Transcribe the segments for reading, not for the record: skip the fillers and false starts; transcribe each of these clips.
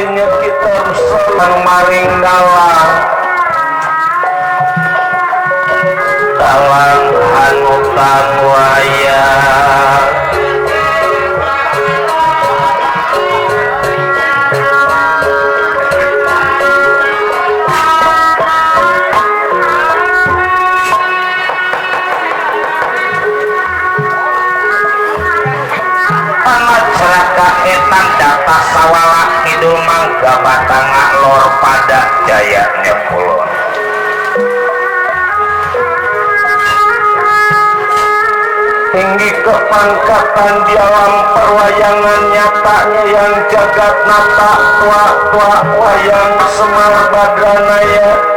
kadinya kita senang maring dalang hanutan wayang data sawala kidul mangga batanga lor pada jayanya kulon tinggi kepangkatan di alam perwayangan nyatanya yang jagat nata tua wayang semar badranaya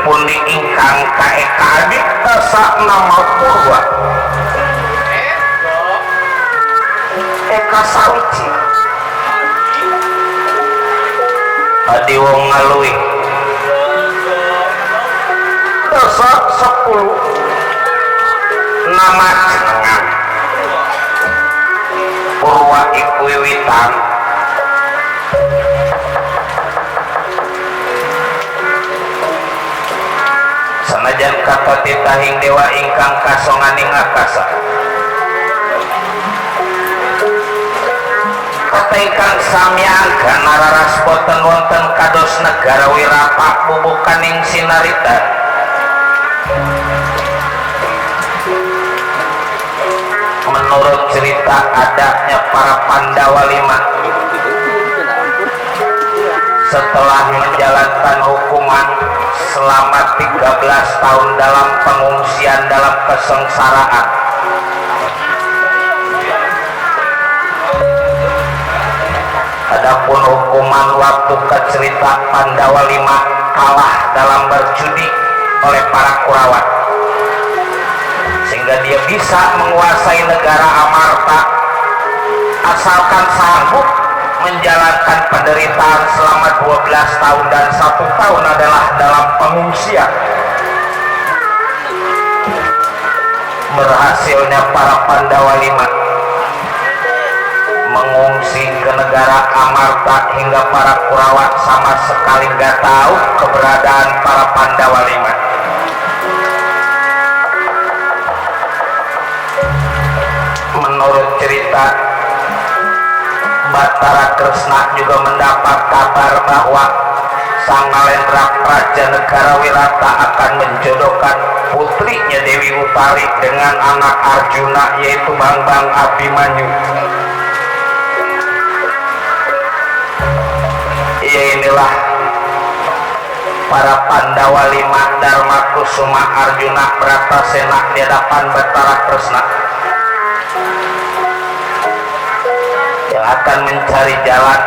pundi ingkang kaeka adik tasa nama purwa eka sawici adi wong ngaluing tasa 10 nama jenengan purwa iku wiwitan sanajan kata titahing dewa ingkang kasonganing akasa kata ingkang samyaga nararas boten wonten kados negara wirata bubukaning sinarita menurut cerita adanya para Pandawa 5 setelah menjalankan hukuman selama 13 tahun dalam pengungsian dalam kesengsaraan adapun hukuman waktu kecerita Pandawa 5 kalah dalam berjudi oleh para Kurawa sehingga dia bisa menguasai negara Amarta asalkan sanggup menjalankan penderitaan selama 12 tahun dan 1 tahun adalah dalam pengungsian. Berhasilnya para Pandawa 5 mengungsi ke negara Amarta hingga para Kurawa sama sekali nggak tahu keberadaan para Pandawa 5. Menurut cerita Batara Kresna juga mendapat kabar bahwa Sang Nalendra Raja Negara Wirata akan menjodohkan putrinya Dewi Utari dengan anak Arjuna yaitu Bambang Abimanyu. Ya inilah para Pandawa 5 Dharma Kusuma Arjuna Bratasena di hadapan Batara Kresna yang akan mencari jalan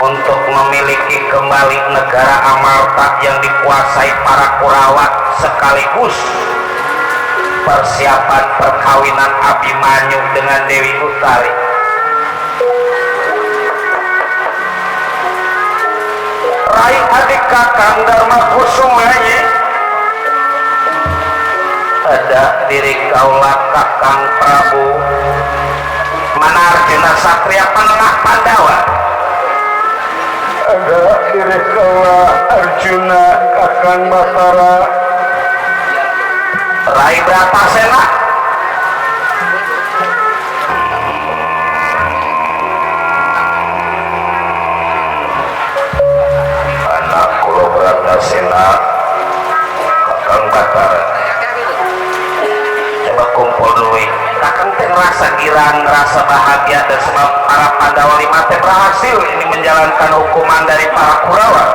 untuk memiliki kembali negara Amarta yang dikuasai para Kurawa sekaligus persiapan perkawinan Abimanyu dengan Dewi Utari. Rai adik kakang Dharma Kusumanya ada diri kaulah kakang Prabu mana Arjuna Satria penengah Pandawa ada diri kaulah Arjuna kakang Batara Rai berapa sena? Anak kulo berapa sena? Kakang Batar. Coba kumpul dulu. Kakang teh ngerasa girang, ngerasa bahagia dan semua para Pandawa lima teh berhasil ini menjalankan hukuman dari para Kurawa.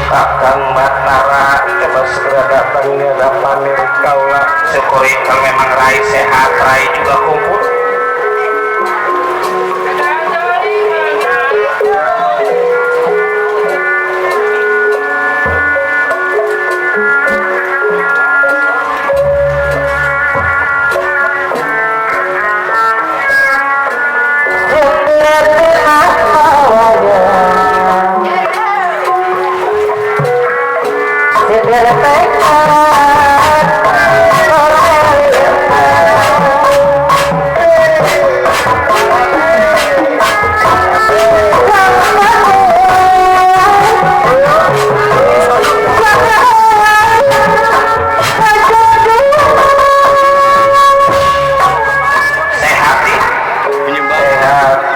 Kakang Batara coba segera datang di hadapan diri kaula. Syukuri kalau memang Rai sehat, Rai juga kumpul.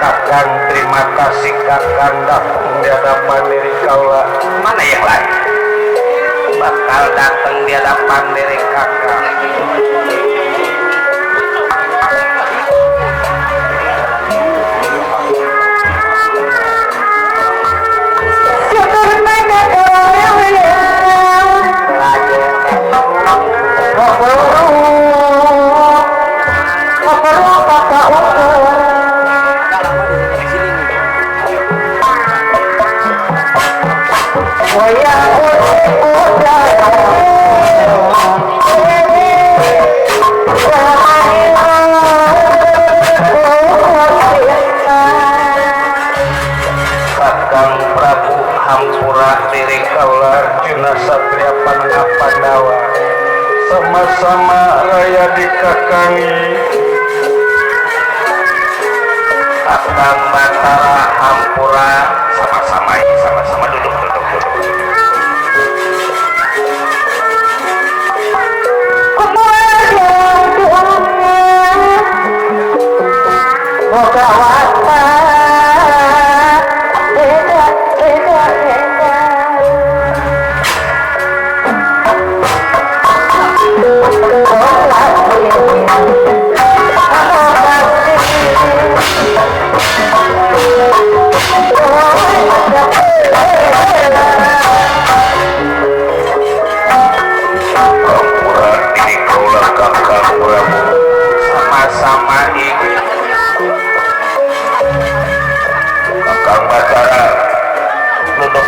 Kakang, terima kasih Kakang datang di hadapan diri kaula. Mana yang lain? Bakal datang di hadapan diri Kakang. Kakang Prabu hampura diri kaula Arjuna Satria Panengah Pandawa sama-sama raya dikakangi. Kakang Batara hampura sama-sama duduk. Sama-sama ini Kakang Batara duduk.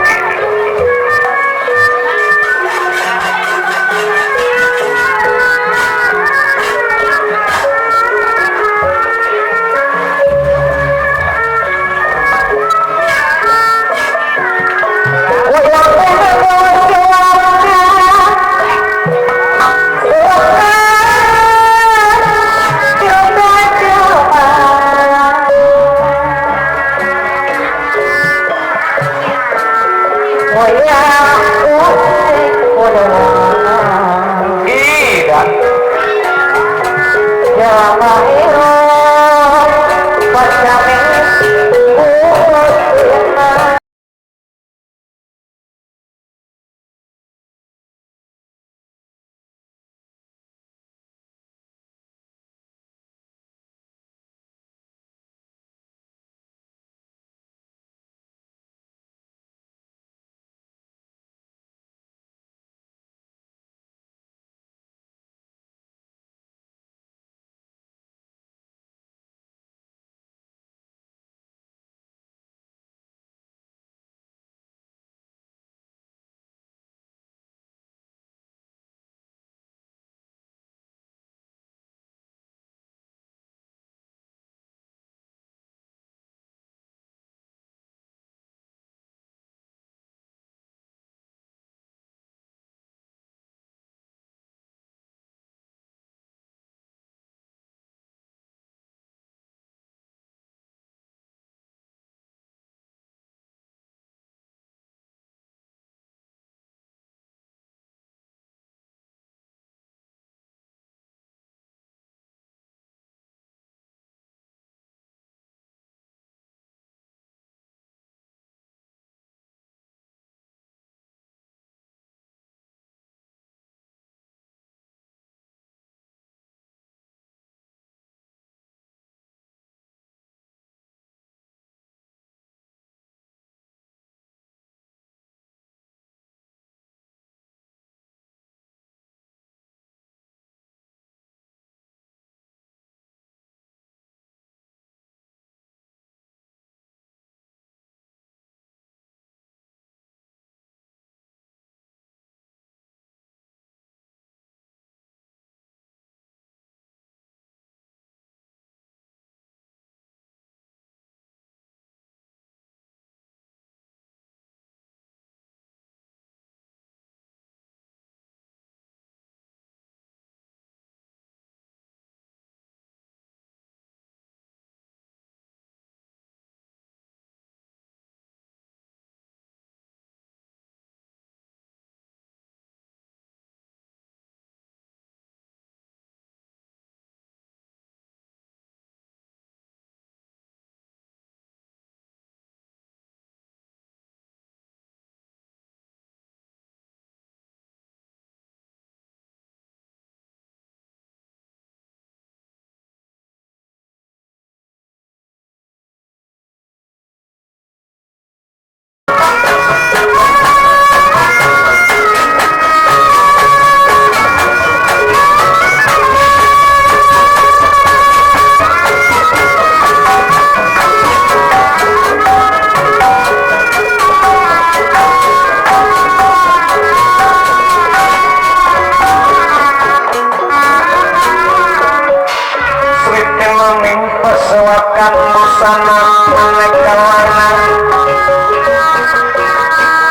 Sang busana maneka warna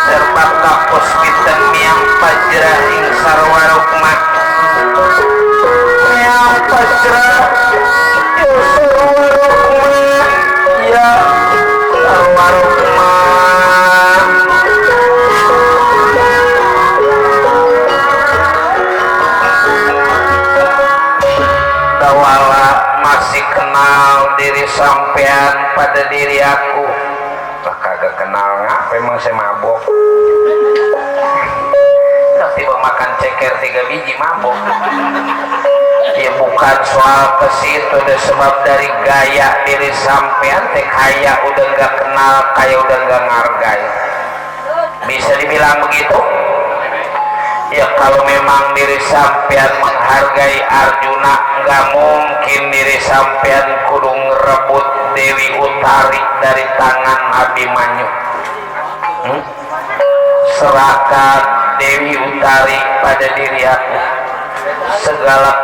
serba kapos kita miang pajra ing sarwa rukma miang pajra ing sarwa rukma ya sarwa rukma dawala masih kenal diri sampean pada diri aku. Lah kagak kenal ngapa emang saya mabok. Tiba makan ceker 3 biji mabok. Ya bukan soal ke situ deh, sebab dari gaya diri sampean teh kayak udah nggak kenal, kayak udah nggak ngargai. Bisa dibilang begitu? Ya kalau memang diri sampean menghargai Arjuna, nggak mungkin diri sampean kudu ngerebut Dewi Utari dari tangan Abimanyu. Serahkan Dewi Utari pada diri aku. Segala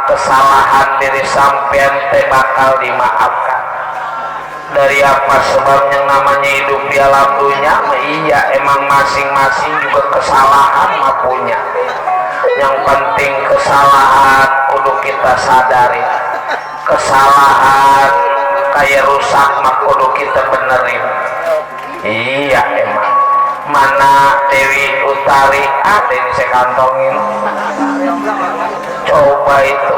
kesalahan diri sampean teh bakal dimaafkan. Dari apa sebabnya namanya hidup di alam dunia? Iya, emang masing-masing juga kesalahan mah punya. Yang penting kesalahan kudu kita sadari. Kesalahan kayak rusak mah kudu kita benerin. Iya emang. Mana Dewi Utari? Ada ini saya kantongin. Coba itu.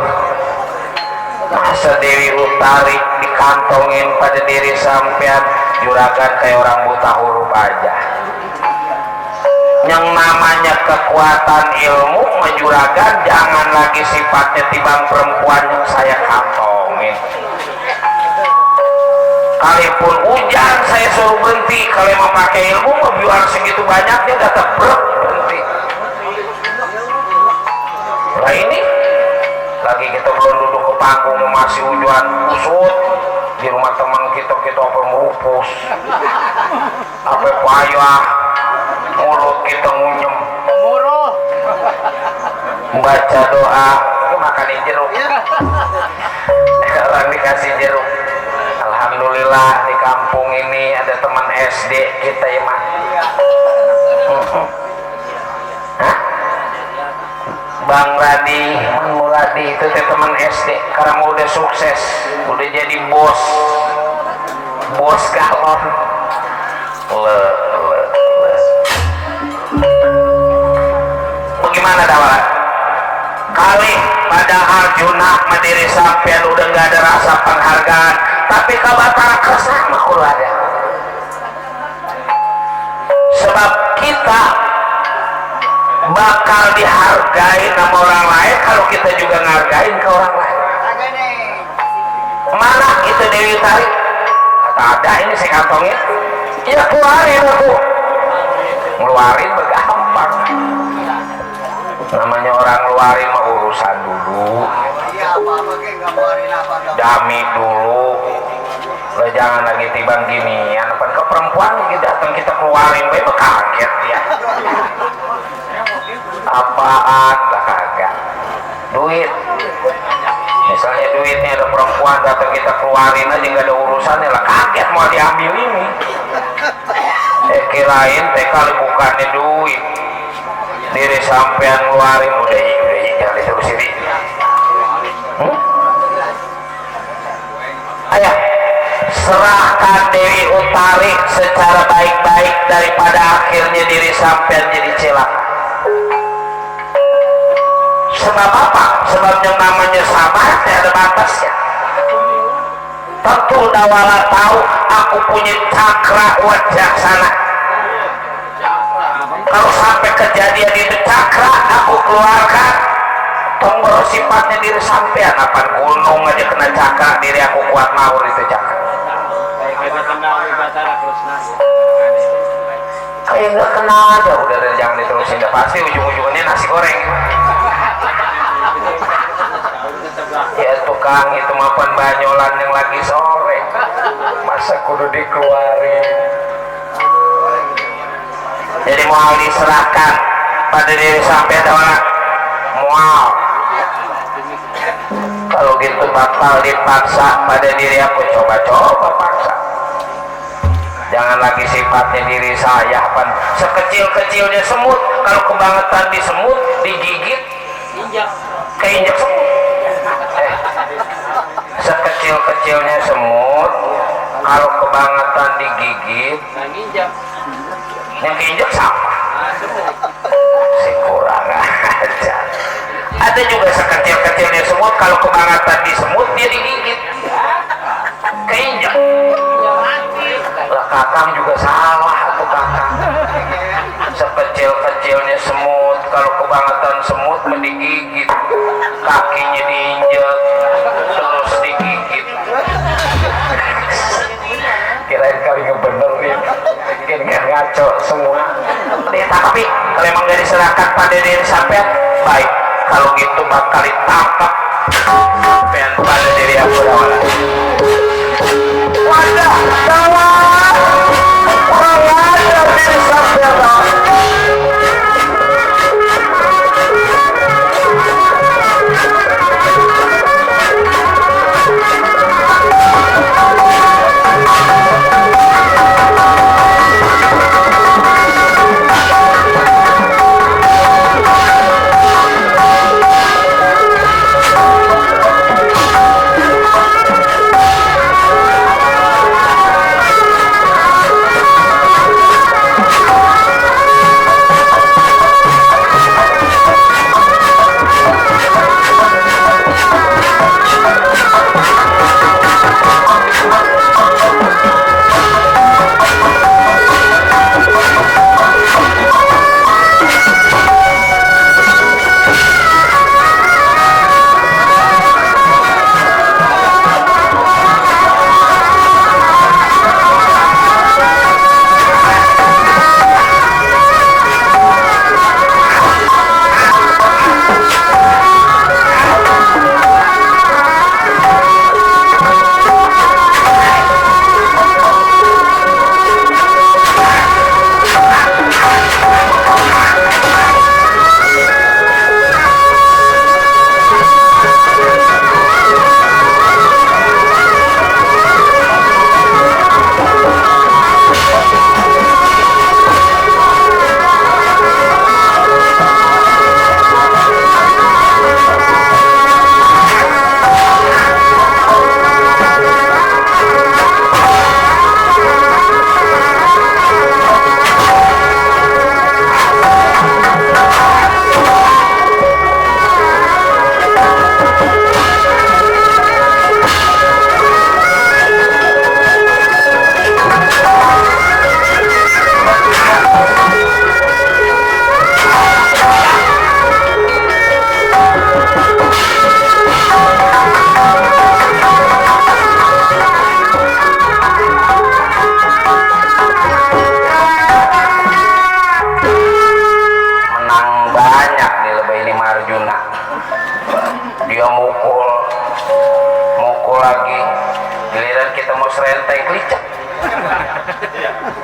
Masa Dewi Utari dikantongin pada diri sampean, juragan kayak orang buta huruf aja. Yang namanya kekuatan ilmu menjuragan jangan lagi sifatnya tibang perempuan yang saya kantongin. Kalipun hujan saya suruh berhenti, kalau mau pakai ilmu biar segitu banyaknya tetap berhenti. Nah ini lagi kita belum duduk ke panggung masih hujan kusut di rumah teman kita apa merupus apa payah mulut kita ngunyem baca doa makan jeruk orang dikasih jeruk. Alhamdulillah di kampung ini ada teman SD kita emang. Bang Radi, Muradi itu teman SD, sekarang udah sukses, udah jadi bos galon. Bagaimana dawala? Kali pada Arjuna mandiri sampean udah nggak ada rasa penghargaan, tapi kabatara kesama keluarga. Sebab kita bakal dihargai sama orang lain kalau kita juga ngargain ke orang lain. Mana itu Dewi Utari? Kata ada ini saya kantongin. Ya keluarin aku. Ngeluarin bergampang. Namanya orang ngeluarin mah urusan dulu. Dami dulu. Lo jangan lagi tibang ginian. Apa ke perempuan kita datang kita keluarin, baik kaget ya. Apaan lah kagak duit, misalnya duitnya ada perempuan datang kita keluarin aja nggak ada urusannya lah kaget mau diambil ini. Kirain teh kali bukannya duit diri sampean ngeluarin udah jangan diterusin ini. Ayah serahkan Dewi Utari secara baik-baik daripada akhirnya diri sampean jadi celaka. Sebab apa? Sebab yang namanya sabar ada batasnya. Tentu dawala tahu aku punya cakra wajah sana. Kalau sampai kejadian itu cakra aku keluarkan, tombol sifatnya diri sampean apa gunung aja kena cakra diri aku kuat mawur itu cakra. Kayak nggak kenal aja udah jangan diterusin, pasti ujung-ujungnya nasi goreng. Ya tukang itu mapan banyolan yang lagi sore masa kudu dikeluarin. Jadi mau diserahkan pada diri sampai orang mual. Kalau gitu bakal dipaksa pada diri aku. Coba paksa, jangan lagi sifatnya diri saya pan sekecil-kecilnya semut, kalau kebangetan di semut digigit keinjak semut. Sekecil-kecilnya semut kalau kebangetan digigit yang keinjak sama si kurang aja. Ada juga sekecil-kecilnya semut kalau kebangetan di semut dia digigit keinjak. Lah kakang juga salah tuh kakang. Sekecil-kecilnya semut kalau kebangetan semut mendigigit, kakinya diinjek terus digigit. Kirain kali ngebenerin, mungkin gak ngaco semua. Tapi kalau emang gak diserahkan pada diri sampean, baik, kalau gitu bakal ditangkap sampean pada diri aku dawalah. Wadah, dawan, orang ada diri sampean.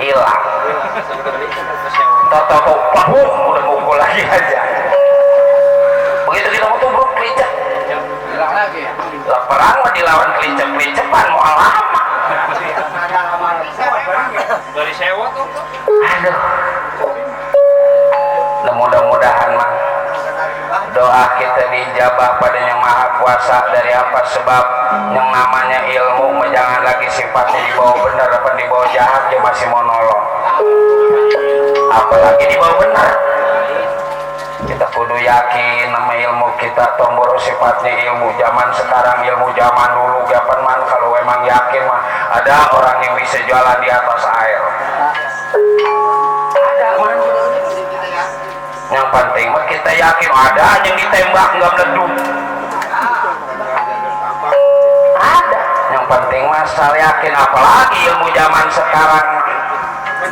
Hilang. Tahu udah mukul lagi aja. Begitu kita mau tubruk kelicak, hilang lagi. Lah perang mah dilawan kelicak-kelicakan mau lama. Dari sewa tuh. Aduh. Nah, mudah-mudahan mah doa kita dijabah pada Yang Maha Kuasa. Dari apa sebab yang namanya ilmu jangan lagi sifatnya dibawa benar apa dibawa jahat, dia masih mau nolong, apalagi dibawa benar. Kita kudu yakin nama ilmu kita tomboro sifatnya ilmu zaman sekarang, ilmu zaman dulu gapan man. Kalau emang yakin mah ada orang yang bisa jalan di atas air, ada man. Yang penting mah kita yakin ada yang ditembak nggak meledup, ada. Yang penting mah saya yakin, apalagi ilmu zaman sekarang.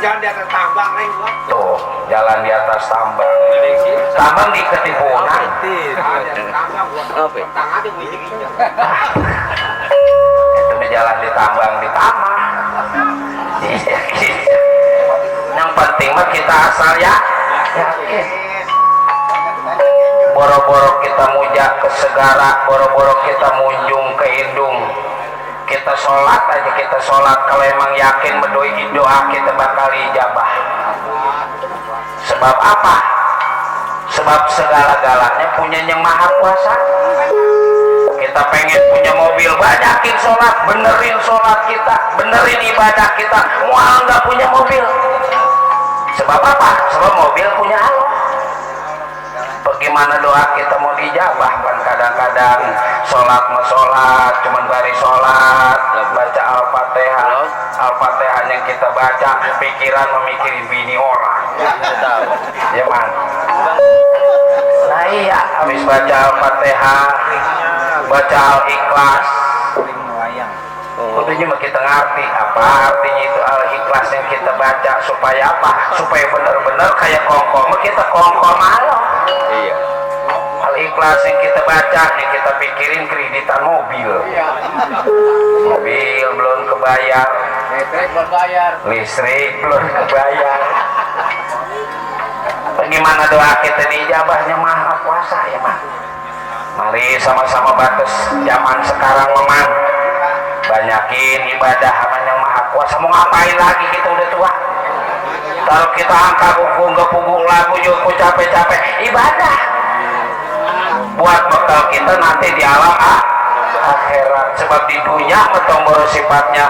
Jalan di atas tambang nih, tuh jalan di atas tambang. Tambang di ketipunan. Itu di jalan di tambang di taman. Yang penting mah kita asal ya yakin. boro-boro kita muja ke segara, boro-boro kita munjung ke indung, kita sholat aja, kita sholat kalau emang yakin berdoi doa kita bakal ijabah. Sebab apa? Sebab segala-galanya punya yang maha kuasa. Kita pengen punya mobil, banyakin sholat, benerin sholat kita, benerin ibadah kita, mual nggak punya mobil. Sebab apa? Sebab mobil punya Allah. Bagaimana doa kita mau dijabah? Kan kadang-kadang sholat mau sholat, cuman bari sholat, baca Al-Fatihah, Al-Fatihah yang kita baca, pikiran memikirin bini orang. Ya man. Nah iya, habis baca Al-Fatihah, baca Al-Ikhlas, tentunya kita ngerti apa artinya itu Al-Ikhlas yang kita baca, supaya apa? Supaya benar-benar kayak kongkong kita kongkong Allah. Iya. Al-Ikhlas yang kita baca, yang kita pikirin kreditan mobil. Mobil belum kebayar, listrik belum kebayar. Bagaimana doa kita dijabahnya maha kuasa ya mah. Mari sama-sama batas zaman sekarang memang banyakin ibadah yang maha kuasa. Mau ngapain lagi, kita udah tua. Kalau kita angkat buku nggak punggung lagu juga capek-capek ibadah buat bekal kita nanti di alam akhirat. Sebab di dunia metong sifatnya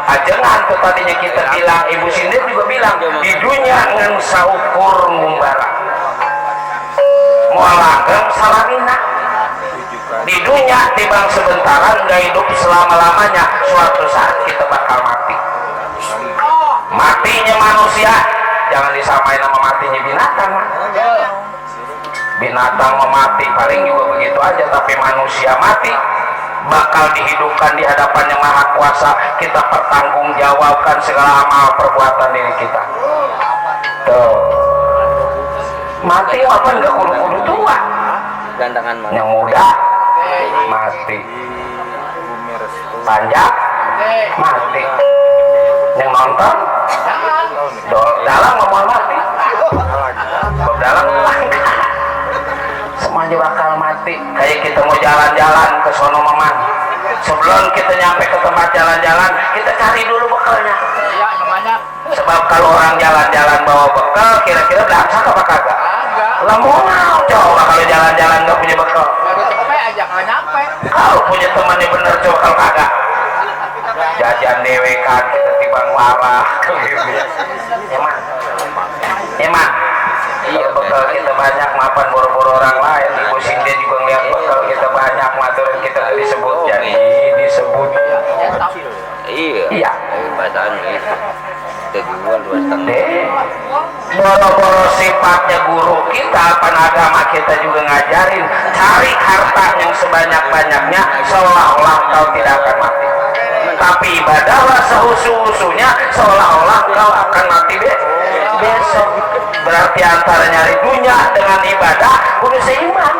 ajengan tuh tadinya kita bilang, Ibu Sindir juga bilang di dunia ngan saukur ngumbara mualagem salamina. Di dunia tibang sebentaran nggak hidup selama-lamanya, suatu saat kita bakal mati. Matinya manusia jangan disamain sama matinya binatang. Binatang mati paling juga begitu aja, tapi manusia mati bakal dihidupkan di hadapan yang maha kuasa. Kita pertanggungjawabkan segala amal perbuatan diri kita. Tuh, mati apa enggak kudu-kudu tua, gandangan mana? yang muda mati, panjang mati, yang nonton dalam ngomong mati, dalam semuanya bakal mati. Kayak kita mau jalan-jalan ke sono memang, sebelum kita nyampe ke tempat jalan-jalan kita cari dulu bekalnya. Sebab kalau orang jalan-jalan bawa bekal kira-kira berangkat apa kagak? Lah mau coba kalau jalan-jalan nggak punya bekal. Kalau punya temannya bener coba, kalau kagak jajan dewe kan kita tibang marah. Emang iya, bekal kita banyak mapan boro-boro orang lain. Ibu Sindir juga ngeliat bekal kita banyak, maturin kita disebut jadi disebut. Iya bacaan itu kejual 2,5. Boro-boro sifatnya guru kita, penagama kita juga ngajarin cari harta yang sebanyak-banyaknya seolah-olah kau tidak akan mati, tapi ibadahlah sehusu-husunya seolah-olah kau akan mati besok. Berarti antara nyari dunia dengan ibadah kudu seimbang.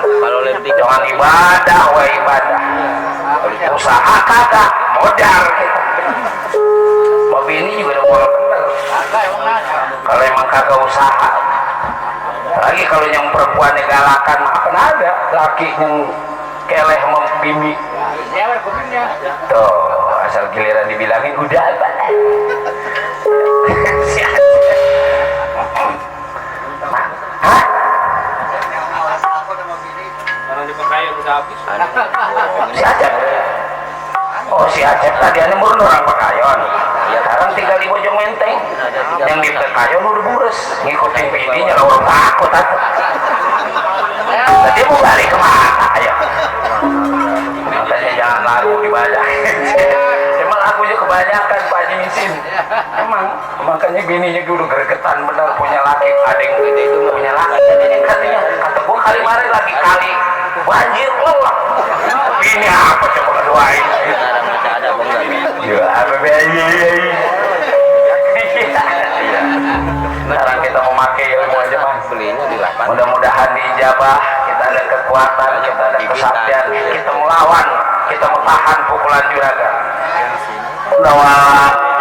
Kalau lebih jangan ibadah wa ibadah, usaha kagak modal kita. Mobil ini juga udah mulai bener kalau emang kagak usaha. Lagi kalau yang perempuannya galakan maafkan ada laki yang keleh membimi tuh, asal giliran dibilangin udah apa. Si Acep. Oh si Acep tadi ane murun orang Pekayon. Ya sekarang tinggal di Bojong Menteng. Yang di Pekayon udah bures ngikutin bininya lah, orang takut aku. Tadi mau balik kemana? Ayo. Makanya jangan lagu dibaca. Emang akunya kebanyakan Pak Haji Misin. Emang makanya bininya dulu gregetan bener punya laki, adeng itu punya laki. Katanya kata gua kali mari lagi kali banjir lelah. Ini apa coba kedoain? ada bangga. Ya apa bayi? Sekarang kita memakai ilmu aja mas. Belinya di 8. Mudah-mudahan diijabah, kita ada kekuatan, kita ada kesaktian, kita melawan, kita mentahan pukulan juragan. Bahwa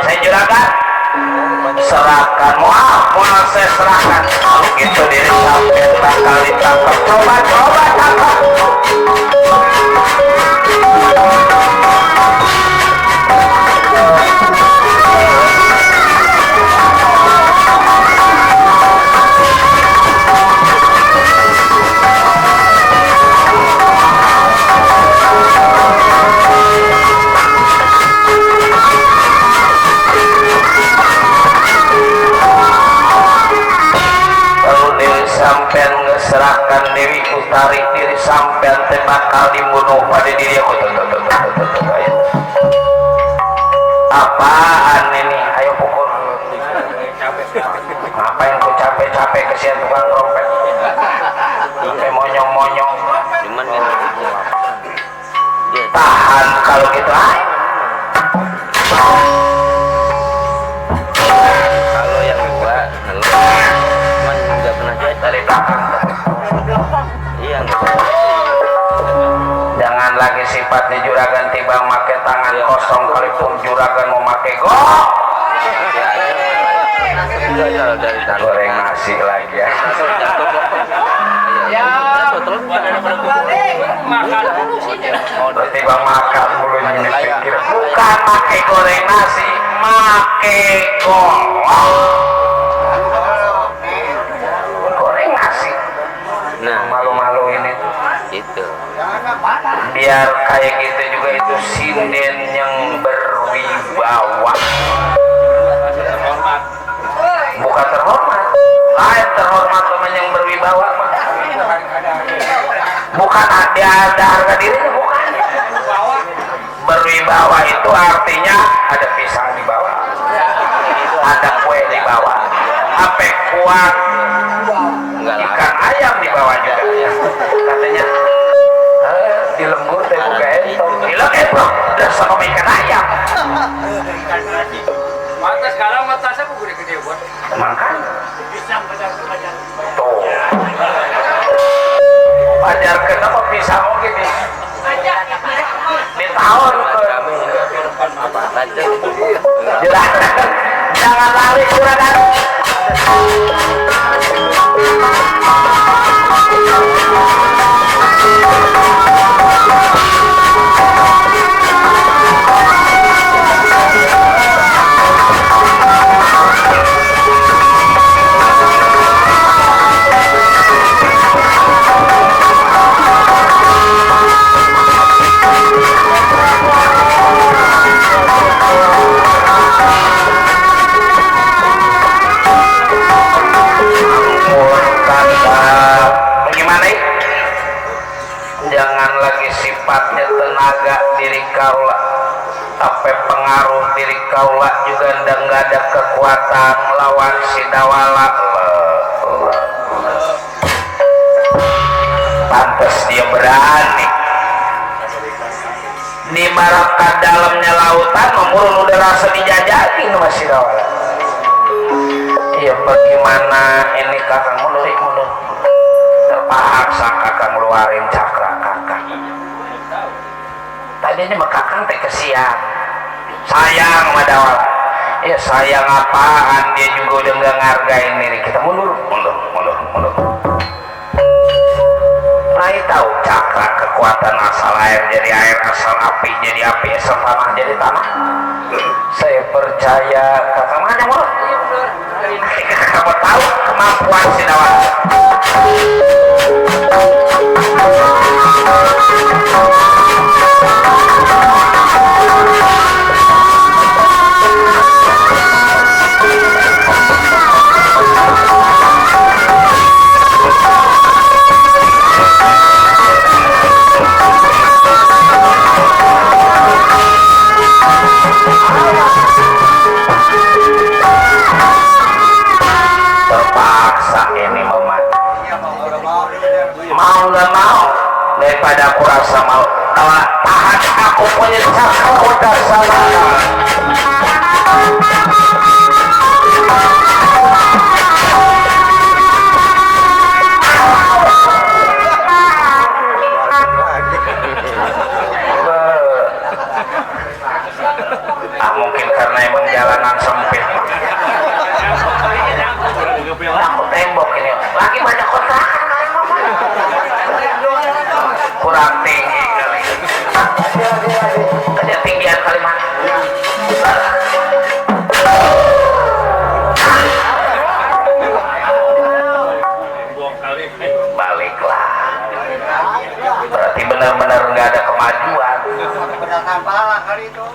saya juragan serahkan mual saya serahkan begitu diri sampai bakal ditangkap coba tangkap sampean ngeserahkan Dewi Utari diri sampean teh bakal dibunuh pada diri aku apaan ini ayo pukul ngapain ku capek-capek kesian tukang trompet sampai monyong-monyong cuman kan tahan kalau gitu kalau yang dua cuman nggak pernah jadi dari belakang iya jangan lagi sifatnya juragan tiba make tangan kosong kalipun juragan mau make go dari goreng nasi lagi ya tiba makan mulu ini pikir bukan make goreng nasi make goreng nasi nah malu-malu ini itu biar kayak gitu juga itu sinden yang berwibawa bukan terhormat lain terhormat teman yang berwibawa bukan ada harga dirinya bukan berwibawa itu artinya ada pisang di bawah ada kue di bawah apa kuat ikan ayam di bawah juga katanya di lembur teh buka entong bilang entong udah sama ikan ayam mata sekarang mata saya gede-gede buat makan tuh pajar kenapa pisang gini di tahun jangan lari juragan jangan lagi sifatnya tenaga diri kaula apa pengaruh diri kaula juga nggak ada kekuatan melawan si dawala pantas dia berani di maraka dalamnya lautan memurun udah rasa dijajakin sama si dawala iya bagaimana ini kakang mundur terpaksa kakang ngeluarin cakra kakang tadinya mah kakang teh kesian sayang sama dawala ya sayang apaan dia juga udah nggak ngargain diri kita mundur Rai tahu cakra kekuatan asal air jadi air asal api jadi api asal tanah jadi tanah saya percaya kakang mana mau kamu tahu kemampuan si dawala terpaksa ini mau nggak mau daripada aku rasa mau tahan aku punya cakra udah salah mungkin karena emang jalanan sempit Aku tembok ini lagi banyak kontrakan kali mama. Kurang tinggi kali. Ketinggian kali mana? Baliklah. Berarti benar-benar nggak ada kemajuan. Keberatan pala kali itu.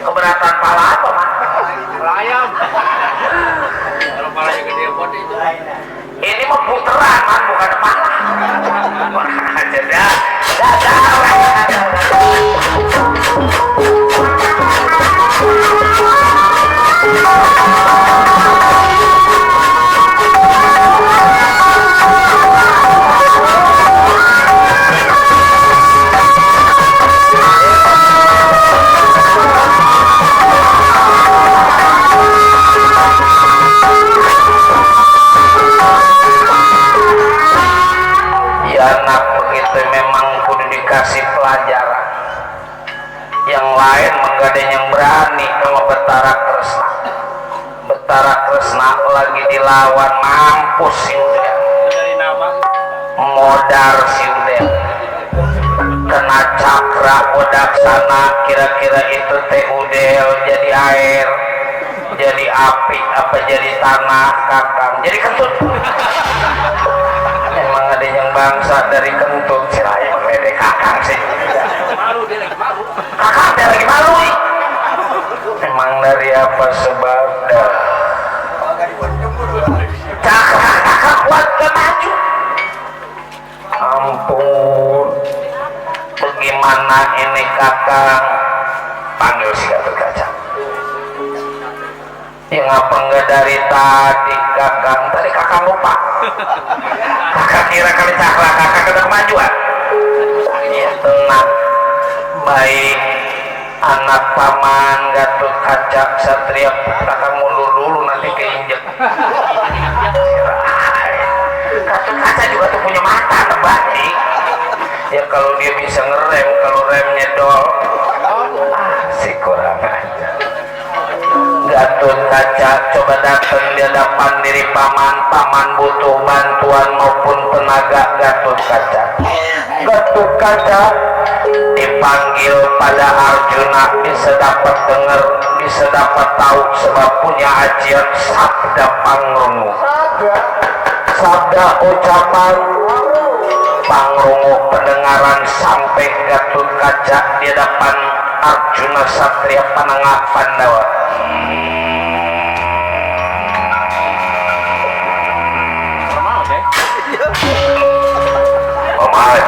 Keberatan pala apa man? Ayam. Kalau palanya gede buat itu. Ini mah puteran man, bukan pala. Anak begitu memang kudu dikasih pelajaran. Yang lain menggadeng yang berani sama Betara Kresna lagi dilawan mampus si Udel. Modar si Udel. Kena cakra Wadaksana, kira-kira itu teh Udel jadi air, jadi api, apa jadi tanah kakang, jadi kentut. Emang ada yang bangsa dari kentut sih lah yang ledek kakang sih. Malu dia lagi malu. Kakang dia lagi malu nih. Emang dari apa sebabnya? Kakak kuat gak maju. Ampun. Bagaimana ini kakang? Panggil si Gatot Kaca. Ya ngapa enggak dari tadi kakang? Tadi kakang lupa. Kakak kira kali cakra kakak udah kemajuan. Ya tenang. Baik anak paman Gatot Kaca Satria kakak mundur dulu nanti keinjek. Gatot Kaca juga tuh punya mata terbalik. Ya kalau dia bisa ngerem, kalau remnya dol, si kurang aja. Gatot Kaca coba datang di hadapan diri paman butuh bantuan maupun tenaga Gatot Kaca. Gatot Kaca dipanggil pada Arjuna, bisa dapat dengar, bisa dapat tahu sebab punya ajian sabda pangrungu, sabda ucapan pangrungu pendengaran sampai Gatot Kaca di hadapan Arjuna Satria Panengah Pandawa. Paman,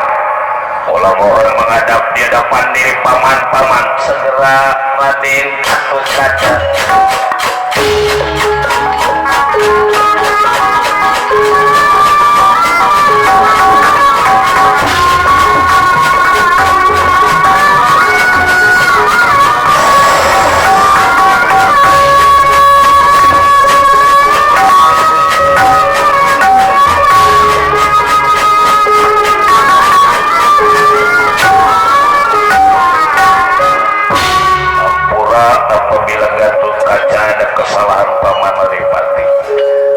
pola mohon menghadap di hadapan diri paman segera Raden Gatot Kaca. Apabila Gatot Kaca ada kesalahan paman Adipati,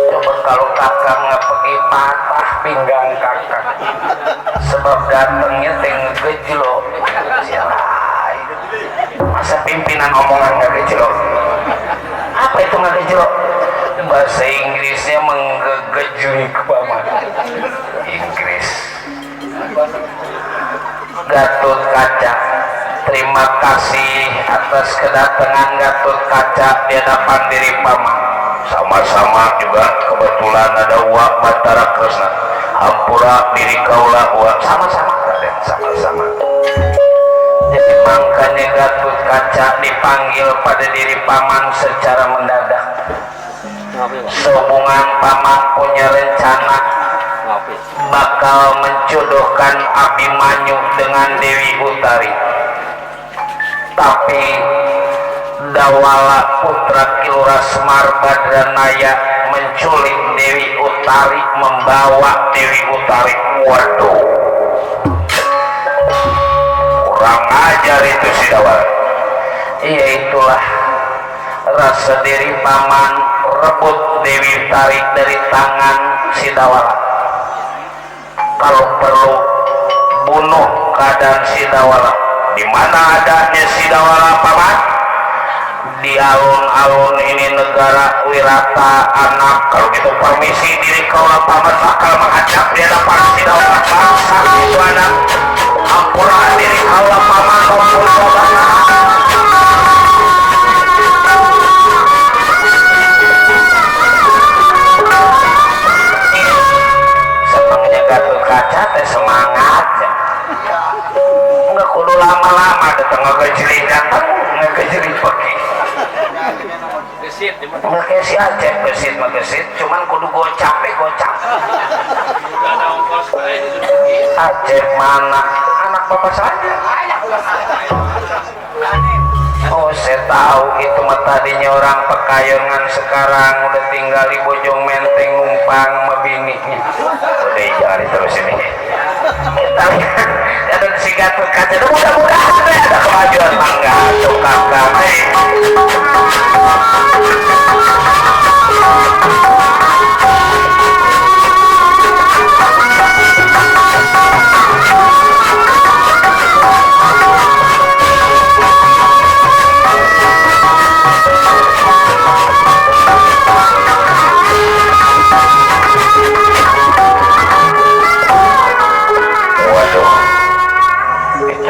coba kalau kakak nggak pergi patah pinggang kakak, sebab datangnya tengah gejlok. Sialai, masa pimpinan omongan nggak gejlok? Apa itu nggak gejlok? Bahasa Inggrisnya menggejui ke paman. Inggris. Gatot Kaca, terima kasih atas kedatangan Gatot Kaca di hadapan diri paman. Sama-sama juga kebetulan ada Wak Batara Kresna. Hampura diri kaulah Wak. Sama-sama Raden, sama-sama. Jadi makanya Gatot Kaca dipanggil pada diri paman secara mendadak. Sehubungan paman punya rencana bakal menjodohkan Abimanyu dengan Dewi Utari. Tapi Dawala putra Kilura Semar Badranaya menculik Dewi Utari, membawa Dewi Utari. Waduh, kurang ajar itu si Dawala. Iya, itulah rasa diri paman rebut Dewi tarik dari tangan Sidawala. Kalau perlu bunuh keadaan Sidawala. Di mana adanya Sidawala paman? Di alun-alun ini negara Wirata anak. Kalau gitu permisi diri kaulah paman bakal menghadap di hadapan Sidawala bangsa itu anak. Ampura diri kaulah paman maupun saudara. Senangnya Gatot Kaca teh semangatnya. Enggak kudu lama-lama datang ngegejering datang ngegejering pergi. Gesit di mana? Nggak kayak si Aceh gesit cuman kudu gocap gocap. Enggak ada ongkos bae disuruh pergi. Aceh mana anak bapak saja. Oh saya tahu itu mah tadinya orang Pekayongan, sekarang udah tinggal di Bojong Menteng numpang sama bininya. Udah jangan diterusin ini. Kita lihat ada si Gatot Kaca. Mudah-mudahan ada kemajuan mangga tuh kakak.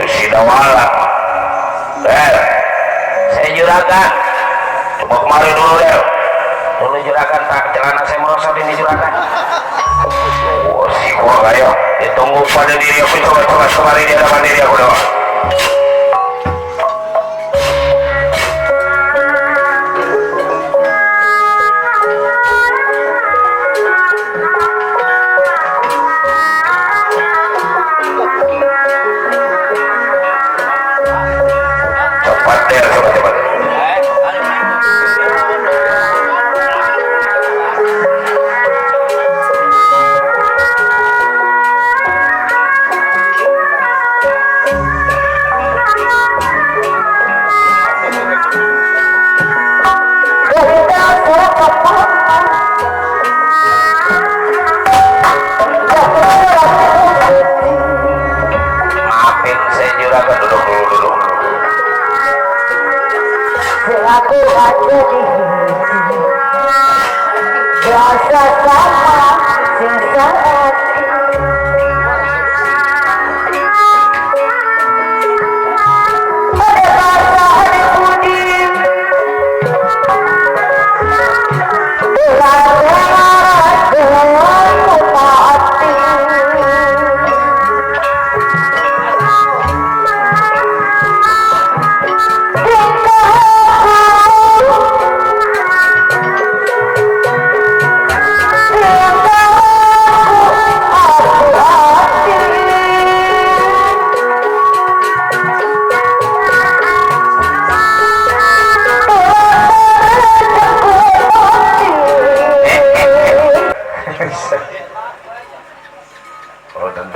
Sidawala, saya juragan, coba kemari dulu dulu juragan tak celana saya merosot ini juragan. Oh si gua kayo, ditunggu pada diri aku coba kemari di hadapan diri aku doang.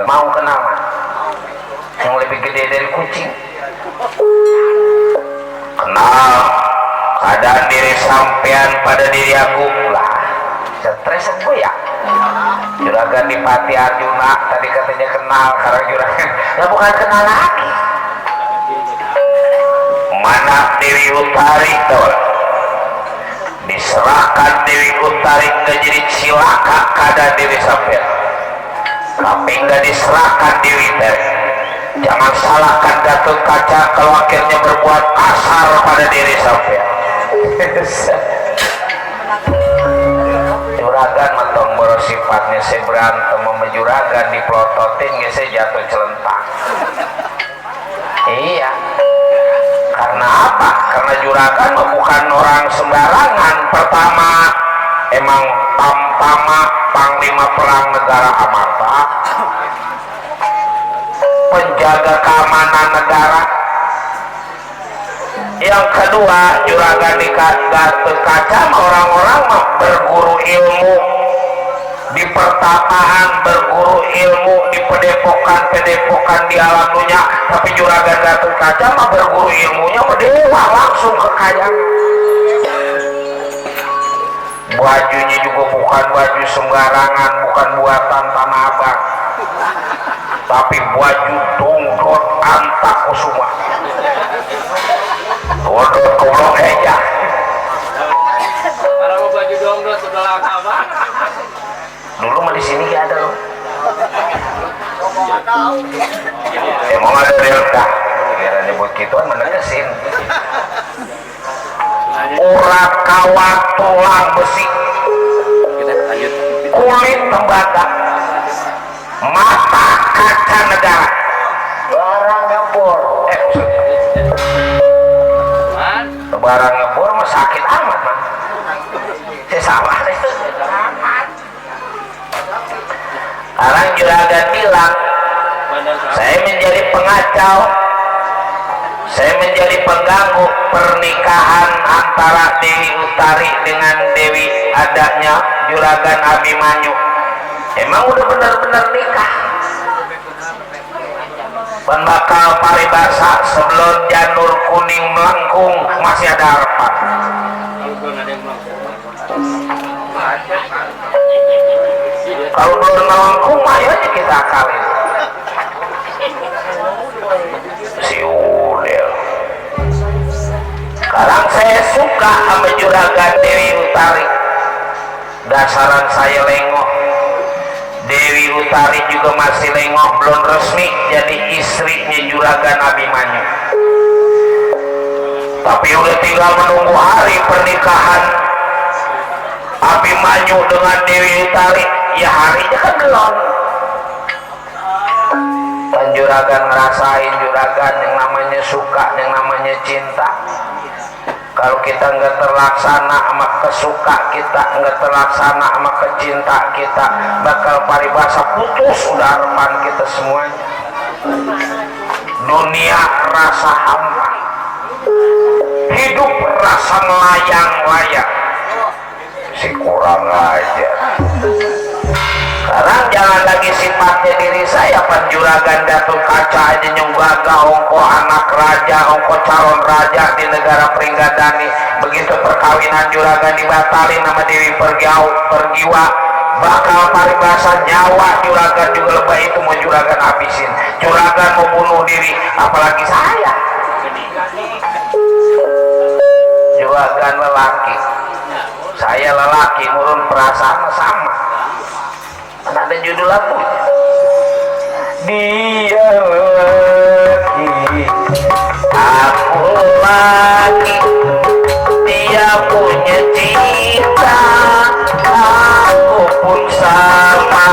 Mau kenal yang lebih gede dari kucing? Kenal keadaan diri sampean pada diri aku lah. Stres gue ya. Juragan Dipati Arjuna tadi katanya kenal, sekarang juragan lah bukan kenal lagi. Mana Dewi Utari tuh? Diserahkan Dewi Utari ke jadi cilaka keadaan diri sampean. Tapi nggak diserahkan Dewi Teri. Jangan salahkan Gatot Kaca kalau akhirnya berbuat kasar pada diri sampean. Juragan mentong boros sifatnya saya berantem sama juragan dipelototin nggak saya jatuh celentang. Iya. Karena apa? Karena juragan bukan orang sembarangan. Pertama, emang Tamtama Panglima Perang Negara Amarta, penjaga keamanan negara. Yang kedua, juragan di Gatot Kaca orang-orang berguru ilmu di pertapaan, berguru ilmu di pedepokan di alam dunia. Tapi juragan Gatot Kaca mah berguru ilmunya dewa langsung ke kayang. bajunya juga bukan baju sembarangan, bukan buatan Tanah Abang, tapi baju dongdot Antakusuma. Dongdot goblok eja. Kalau mau baju dongdot sudah lama Bang. Dulu mah di sini gak ada loh. Emang ada delta. Kira nyebut gituan menekesin. Urat kawat tulang besi, kulit tembaga, mata kaca negara, barang ngebor. Barang ngebor mah sakit amat man. Saya salah deh. Sekarang juragan bilang, saya menjadi pengacau, saya menjadi pengganggu pernikahan antara Dewi Utari dengan Dewi adanya Juragan Abimanyu. Emang udah benar-benar nikah? Ban bakal paribasa sebelum janur kuning melengkung masih ada harapan. Kalau belum melengkung ayo aja kita akalin. Si Udel. Sekarang saya suka sama Juragan Dewi Utari. Dasaran saya lengok. Dewi Utari juga masih lengok, belum resmi jadi istrinya Juragan Abimanyu. Tapi udah tinggal menunggu hari pernikahan Abimanyu dengan Dewi Utari. Ya harinya kan belum. Dan Juragan ngerasain Juragan yang namanya suka, yang namanya cinta. Kalau kita nggak terlaksana sama kesuka kita, nggak terlaksana sama kecinta kita, bakal paribasa putus udah harapan kita semuanya. Dunia rasa hampa, hidup rasa melayang-layang. Si kurang aja. Sekarang jangan lagi sifatnya diri saya, Juragan Datuk Kaca aja nyunggaga ongko anak raja, ongko calon raja di negara Pringgadani. Begitu perkawinan Juragan dibatalin sama Dewi Pergiwa, bakal paribasa nyawa Juragan juga lebih itu mau Juragan habisin. Juragan mau bunuh diri, apalagi saya. Juragan lelaki, saya lelaki, murun perasaan sama. Ada judul lagu, dia lagi, aku lagi, dia punya cinta, aku pun sama.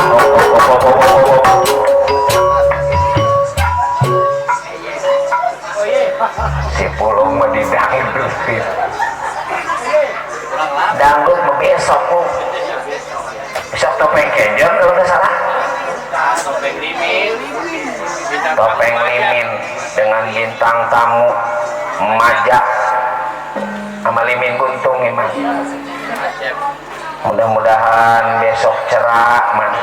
Si pulung medidangin dustin dangdut besok pun. Besok topeng kenjong kalau nggak salah. Topeng limin. Topeng limin dengan bintang tamu Maja sama Limin Guntung emang. Mudah-mudahan besok cerah man.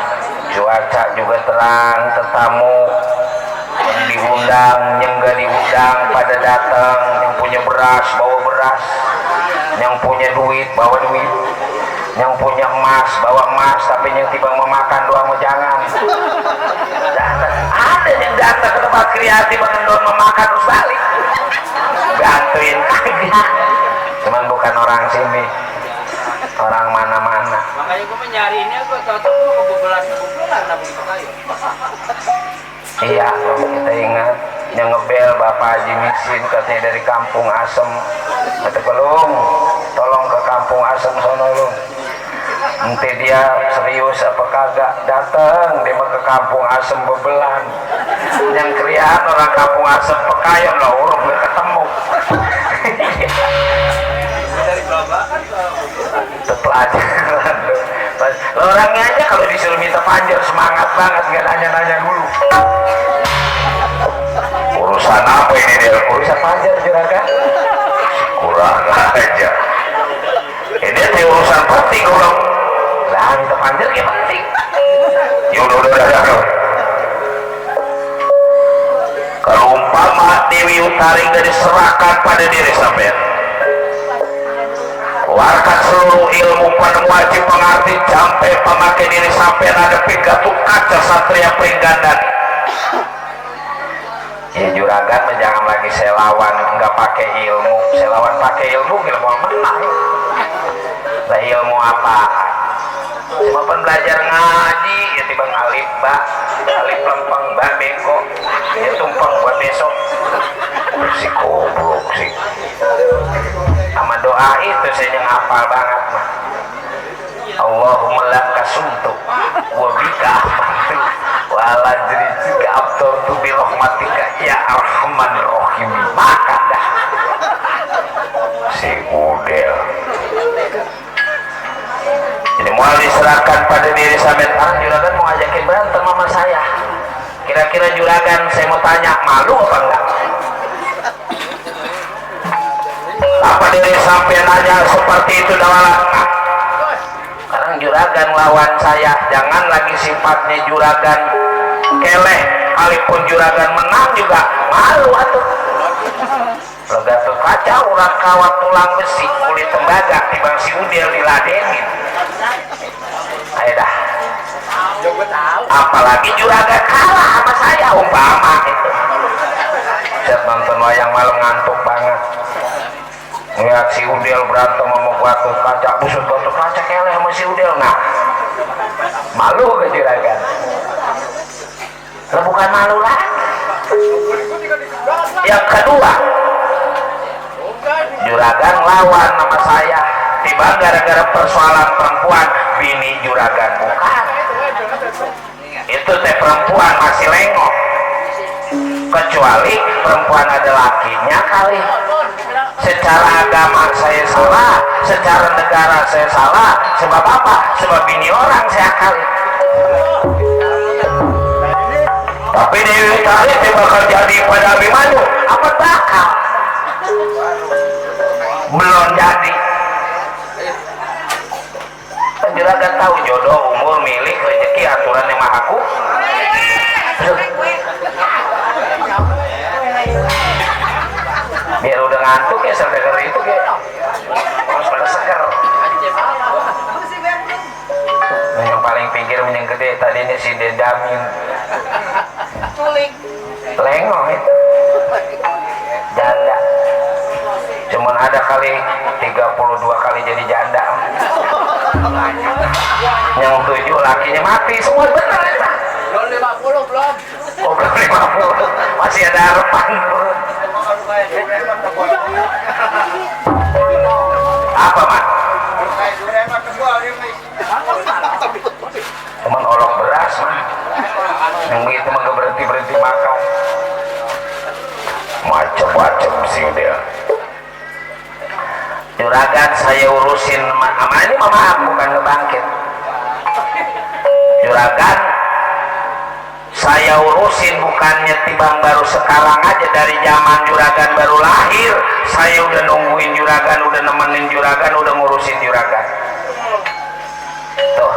Cuaca juga terang, tetamu yang diundang, yang nggak diundang pada datang, yang punya beras bawa beras, yang punya duit bawa duit, yang punya emas bawa emas, tapi yang tiba memakan doang mau jangan. Ada yang datang ke tempat kreatif mengendon memakan terus balik, bantuin kagak. Cuman bukan orang sini, orang mana-mana. Makanya gue menyariinnya, gue tahu-tahu gue kebobolan lah begitu kayu. Iya, kalau kita ingat yang ngebel Bapak Haji Misin katanya dari Kampung Asem. Kata belum, tolong ke Kampung Asem sono lu. Nanti dia serius apa kagak datang dia ke Kampung Asem bebelan. Yang krian orang Kampung Asem pekayon lah urung gak ketemu. Dari Babakan ke Pelajaran orangnya aja kalau disuruh minta panjer semangat banget, nggak nanya-nanya dulu. Urusan apa ini dia? Urusan panjer Juragan? Kurang aja. Ini teh urusan penting kalau lah minta panjer ya penting. Yaudah. Kalau umpama Dewi Utari nggak diserahkan pada diri sampean, keluarkan seluruh guru ilmu penem wajib pengerti sampai pemakai diri sampai ada pigatuk kaca satria peringgandan. Ya juragan jangan lagi selawan nggak pakai ilmu, selawan pakai ilmu ilmu menang. Lah ilmu apa? Cuma belajar ngaji ya tiba alif ba, alif lempeng ba beko, ya tumpeng buat besok. Si goblok sih. Sama doa itu saya yang hafal banget mah. Allahumma laka sumtu wa bika amantu wa ala jrizika abtartu bi rahmatika ya arhamar rahim. Makan dah si model. Jadi mau diserahkan pada diri sampean. Juragan mau ngajakin berantem sama saya. Kira-kira juragan saya mau tanya malu apa enggak? Apa diri sampean aja seperti itu dalam sekarang juragan lawan saya, jangan lagi sifatnya juragan keleh, kalaupun juragan menang juga malu atuh. Legatul kaca urat kawat tulang besi kulit tembaga tibang si udil diladenin. Ayo dah. Apalagi juragan kalah sama saya umpama itu. Saya nonton wayang malam ngantuk banget. Ngeliat si udil berantem sama Gatot Kaca, busut Gatot Kaca keleh sama si udil. Nah, malu ke juragan? Lah bukan malu lah. Yang kedua, juragan lawan sama saya tiba gara-gara persoalan perempuan bini juragan bukan itu teh perempuan masih lengok, kecuali perempuan ada lakinya kali. Secara agama saya salah, secara negara saya salah. Sebab apa? Sebab bini orang saya kali. Tapi Dewi Utari bakal jadi pada Abimanyu apa bakal belum jadi. Juragan tahu jodoh, umur, milik, rezeki, aturan yang mahaku. Biar udah ngantuk ya sedegar itu kayak harus pada seger. Nah, yang paling pinggir yang gede tadinya si Dedamin lengong itu janda, cuman ada kali 32 kali jadi janda. Yang 7 lakinya mati semua benar ya. Belum 50 belum. Oh belum 50 masih ada harapan. Apa man? Cuman olok beras mah. Yang begitu mah gak berhenti makan. Macem-macem sih dia. Juragan saya urusin sama ini mama bukan ngebangkit. Juragan saya urusin bukannya tibang baru sekarang aja, dari zaman juragan baru lahir saya udah nungguin juragan, udah nemenin juragan, udah ngurusin juragan. Tuh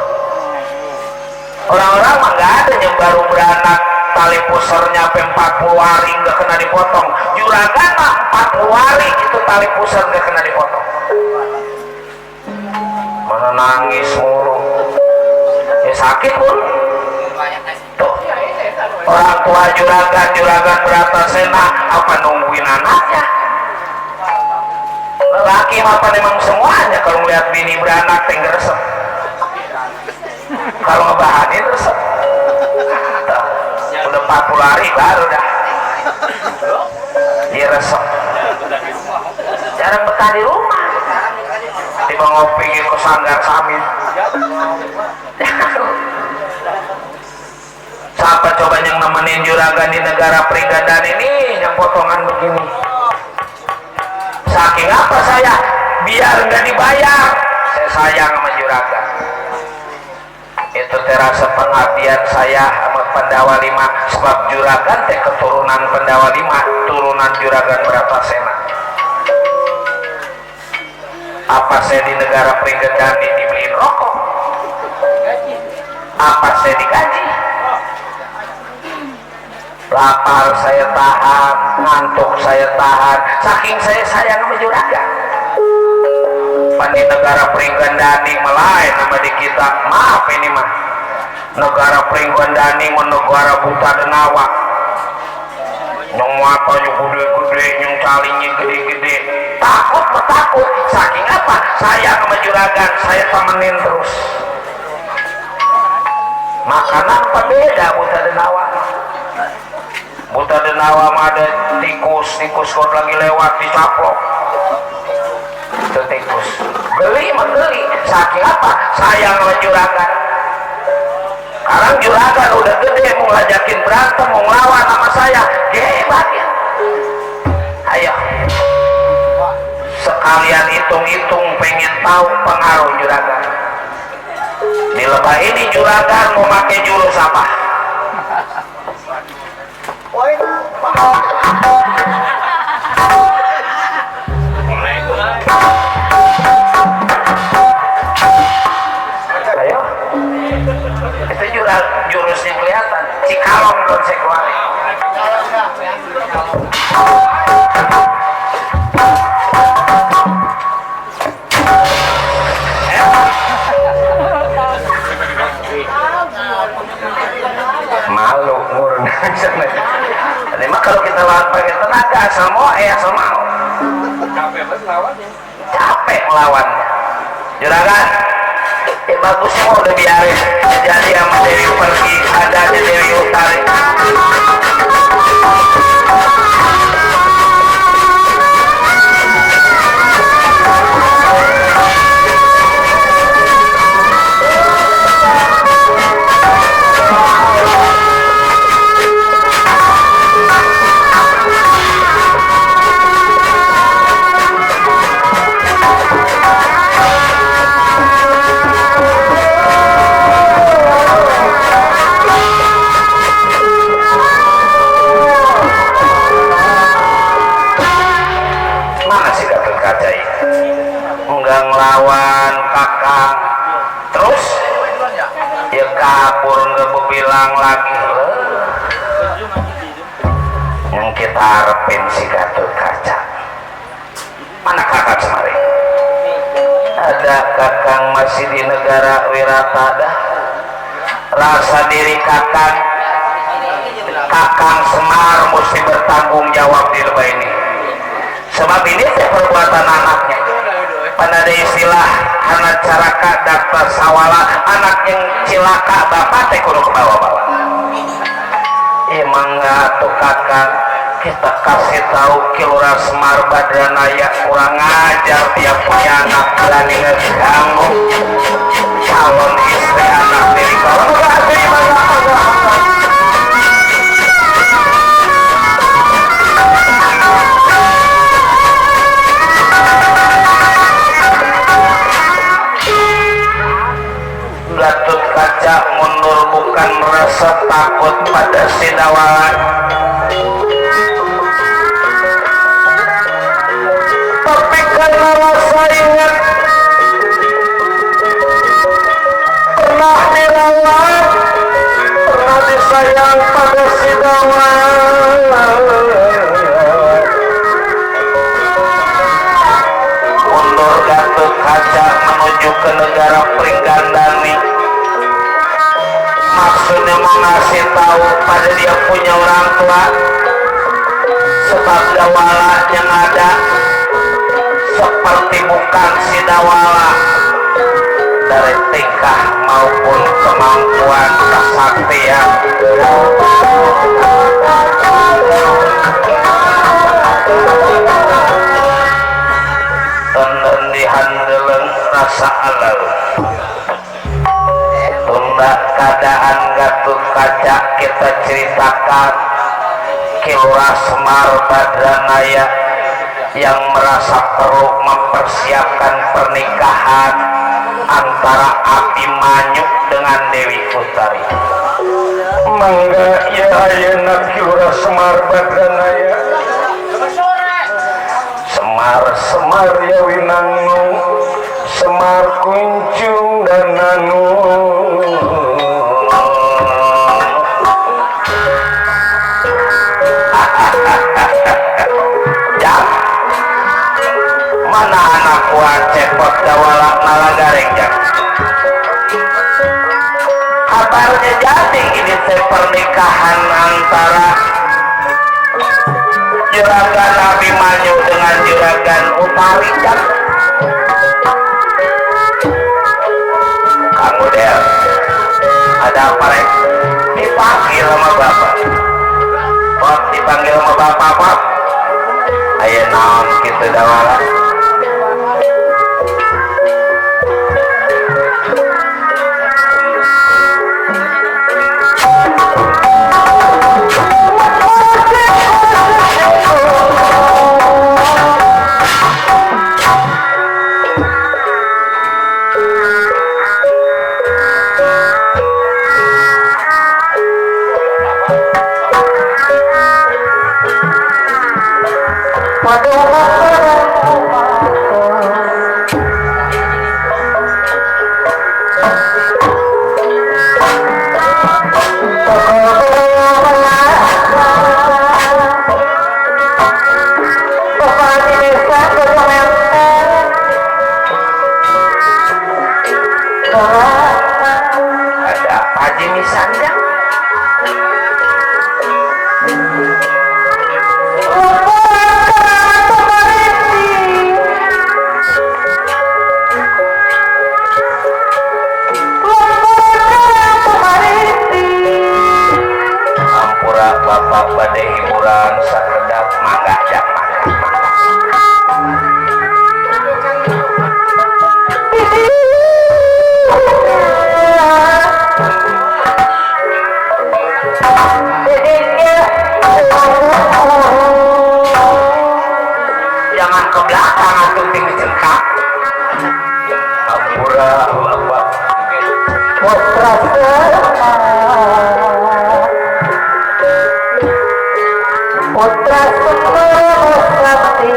orang-orang mah nggak ada yang baru beranak tali pusernya sampai 40 hari nggak kena dipotong. Juragan mah 40 hari itu tali pusar nggak kena dipotong. Mana nangis mulu ya sakit pun. Tuh orang tua juragan Bratasena apa nungguin anaknya. Lelaki apa memang semuanya kalau melihat bini beranak tinggal resep, kalau ngebahanin resep. Tuh, udah 40 hari baru dah dia resep, jarang betah di rumah, tiba ngopi ke sanggar samin. Siapa coba yang nemenin juragan di negara Peringgadan ini yang potongan begini? Saking apa saya biar nggak dibayar saya sayang sama juragan. Itu terasa pengabdian saya sama Pandawa 5, sebab juragan teh keturunan Pandawa 5, turunan juragan Bratasena. Apa saya di negara Peringgadan ini dibeliin rokok? Apa saya digaji? Lapar saya tahan, ngantuk saya tahan, saking saya sayang sama juragan. di negara Pringgandani melain nama di kita. Maaf ini mah negara Pringgandani negara buta denawa, nyong matanya gede-gede, nyong talinya gede-gede. Takut saking apa? Saya sama juragan saya temenin terus. Makanan apa beda buta denawa. Buta denawa mah ada tikus kalau lagi lewat dicaplok. Itu tikus. Geli. Saking apa? Sayang sama juragan. Sekarang juragan udah gede mau ngajakin berantem, mau ngelawan sama saya. Hebat ya. Ayo. Sekalian hitung-hitung pengen tahu pengaruh juragan. Di lebah ini juragan mau pakai jurus apa? Ayo, itu jurusnya kelihatan. Cikalong belum saya keluarin. Malu ngurung. Jadi mah kalau kita lawan pakai tenaga semua asal mau. Capek melawannya. Juragan, bagusnya mau udah biarin. Jadi sama Dewi pergi, ada aja Dewi Utari. Ngelawan kakang terus ya kabur nggak bilang lagi yang kita harapin si Gatot Kaca. Mana kakak kemarin? Ada kakang masih di negara Wiratada. Rasa diri kakang Semar mesti bertanggung jawab di lebah ini, sebab ini perbuatan anaknya. Pada ada istilah anak caraka daftar sawala, anak yang cilaka bapak teh kudu kebawa-bawa. Mangga tuh kakak kita kasih tahu Kilura Semar Badranaya kurang ajar dia punya anak berani ngeganggu calon istri anak diri kalau enggak terima Gatot Kaca mundur bukan merasa takut pada Sidawala, tapi karena rasa ingat pernah dirawat, pernah disayang pada Sidawala. Mundur Gatot Kaca menuju ke negara Pringgandani. Maksudnya mau ngasih tahu pada dia punya orang tua, sebab Dawala yang ada seperti bukan si Dawala dari tingkah maupun kemampuan kesaktian. Tenden dihandeleng rasa alal. Keadaan Gatot Kaca kita ceritakan Kilura Semar Badranaya yang merasa perlu mempersiapkan pernikahan antara Abimanyu dengan Dewi Utari. Mangga ya ayeuna Kilura Semar Badranaya Semar ya winangu Semar kuncung dan nanu. Mana anak wacek repot dawala Nalagareng jang. Kabarnya jadi ini pernikahan antara Juragan Abimanyu dengan Juragan Utari jang. Kang Udel, ada apa rek? Dipanggil sama bapak. Pak dipanggil sama bapak pak. Ayo naon gitu dawala. Ada Haji Misanda. Ampura bapak badai hiburan sakedap mangga jak mangga. Jangan ke belakang atau tinggi cengkak. Ampura bapak. Putra putra sakti.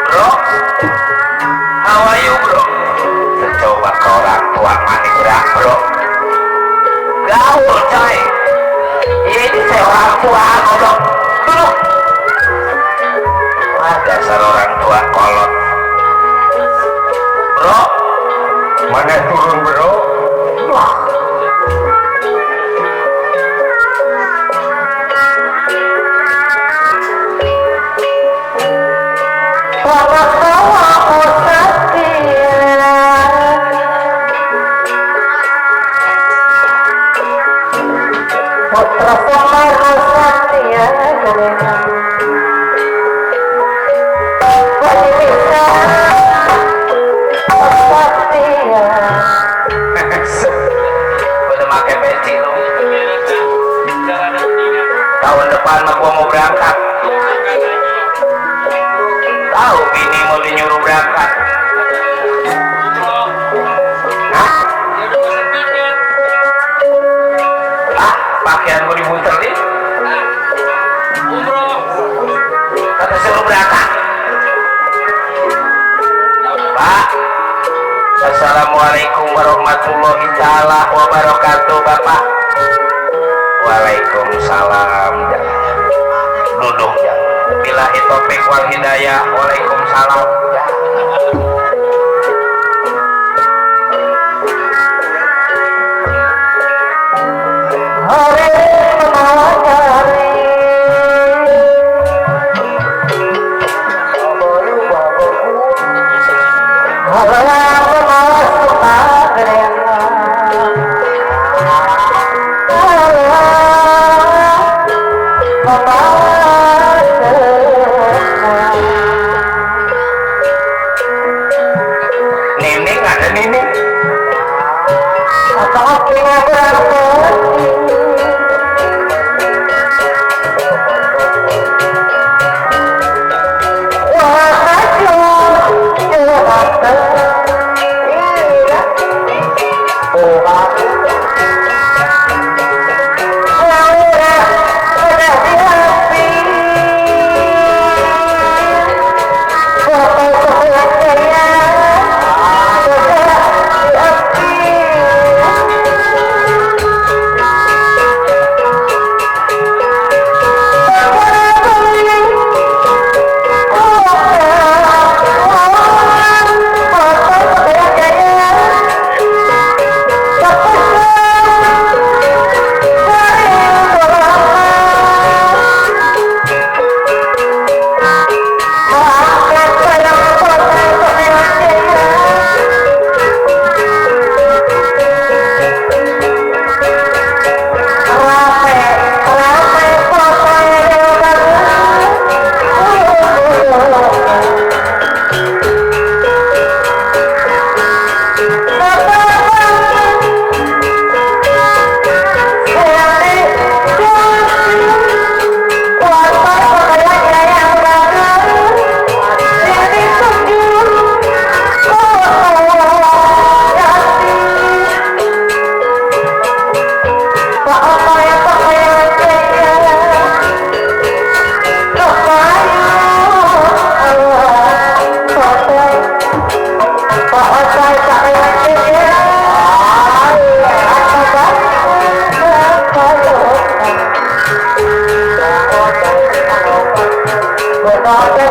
Bro, how are you bro? Coba ke orang tua manik gerak bro. Gaul coy. Ini saya orang tua bro. Duduk. Wah dasar orang tua kolot. Bro, mana turun bro? Wah. Udah pakai peci lu. Tahun depan mah gua mau berangkat. Tahu bini mau dinyuruh berangkat. Hah? Ah, pakaian gua dimuterin. Kata suruh berangkat. Pak, assalamualaikum warahmatullahi taala wabarakatuh bapak. Waalaikumsalam. Duduk ya. Billahi taufiq wal hidayah. Waalaikumsalam. Nining ada Nining. Bye.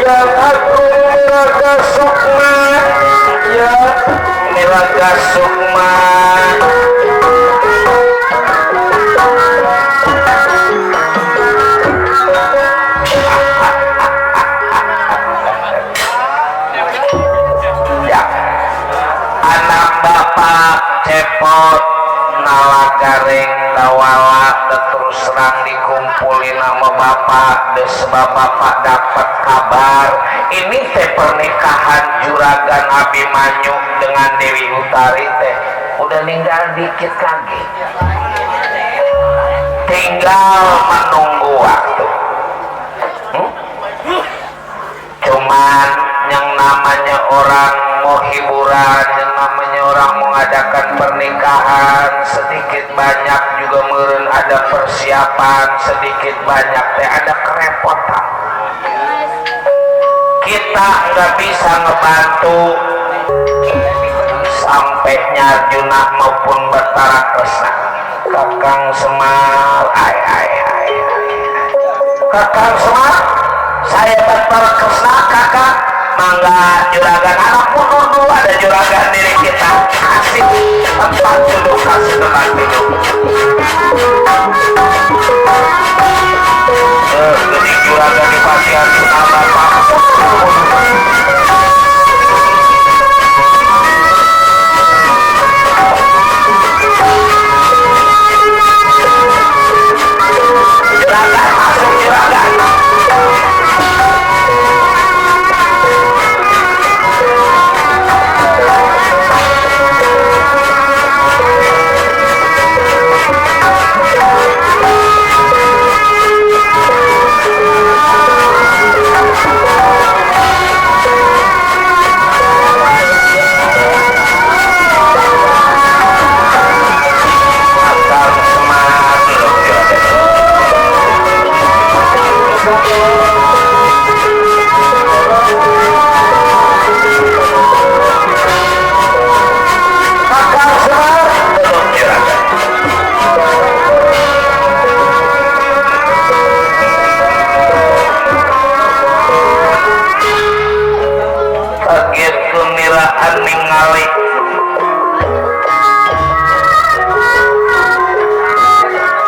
yang agung Raga Sukma ya ini Raga Sukma ya anak bapak cepot nalagaring dawala terus serang dikumpulin nama bapak sebab bapak dapat kabar ini teh pernikahan juragan Abimanyu dengan Dewi Utari teh udah ninggal dikit lagi tinggal menunggu waktu cuman yang namanya orang mau hiburan yang namanya orang mengadakan pernikahan sedikit banyak juga meureun ada persiapan sedikit banyak teh ada kerepotan kita nggak bisa ngebantu sampai Arjuna maupun Bathara Kresna Kakang Semar Kakang Semar saya Bathara Kresna kakak mangga juragan anak mundur dulu ada juragan diri kita kasih tempat duduk jadi juragan di Pati Arjuna bapak juragan masuk juragan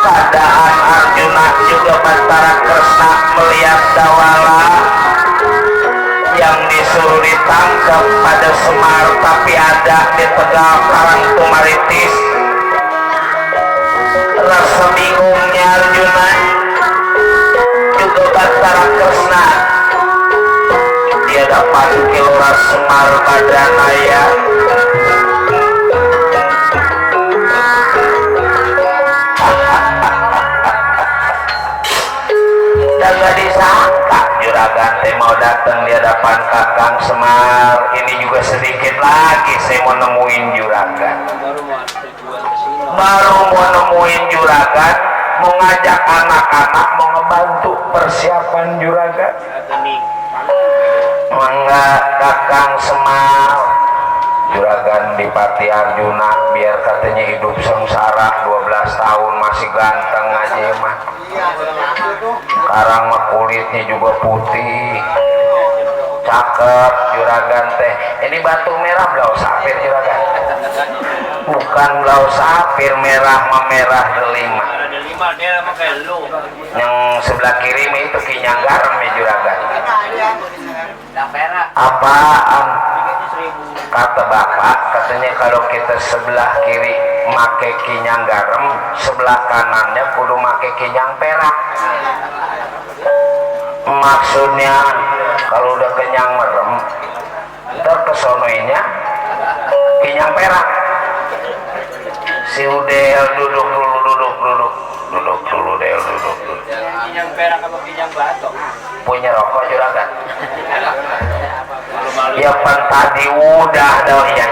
keadaan Arjuna juga Bathara Kresna melihat Dawala yang disuruh ditangkap pada Semar tapi ada di Tegal Karang Tumaritis rasa bingungnya Arjuna juga Bathara Kresna dia dapat kilora Semar Badanaya gak disangka juragan teh mau datang di hadapan Kakang Semar ini juga sedikit lagi saya mau nemuin juragan baru mau nemuin juragan mau ngajak anak-anak mau ngebantu persiapan juragan mangga Kakang Semar juragan di Pati Arjuna biar katanya hidup sengsara 12 tahun masih ganteng aja mah sekarang mah kulitnya juga putih cakep juragan teh ini batu merah blau sapir juragan bukan blau sapir merah merah delima yang sebelah kiri itu kinyang garam ya juragan apaan kata bapak katanya kalau kita sebelah kiri make kinyang garam sebelah kanannya kudu make kinyang perak maksudnya kalau udah kenyang merem ntar kesonoinya kinyang perak si Udel duduk dulu Del duduk Kinyang perak apa kinyang batok? punya rokok juragan ya pan tadi udah dong ya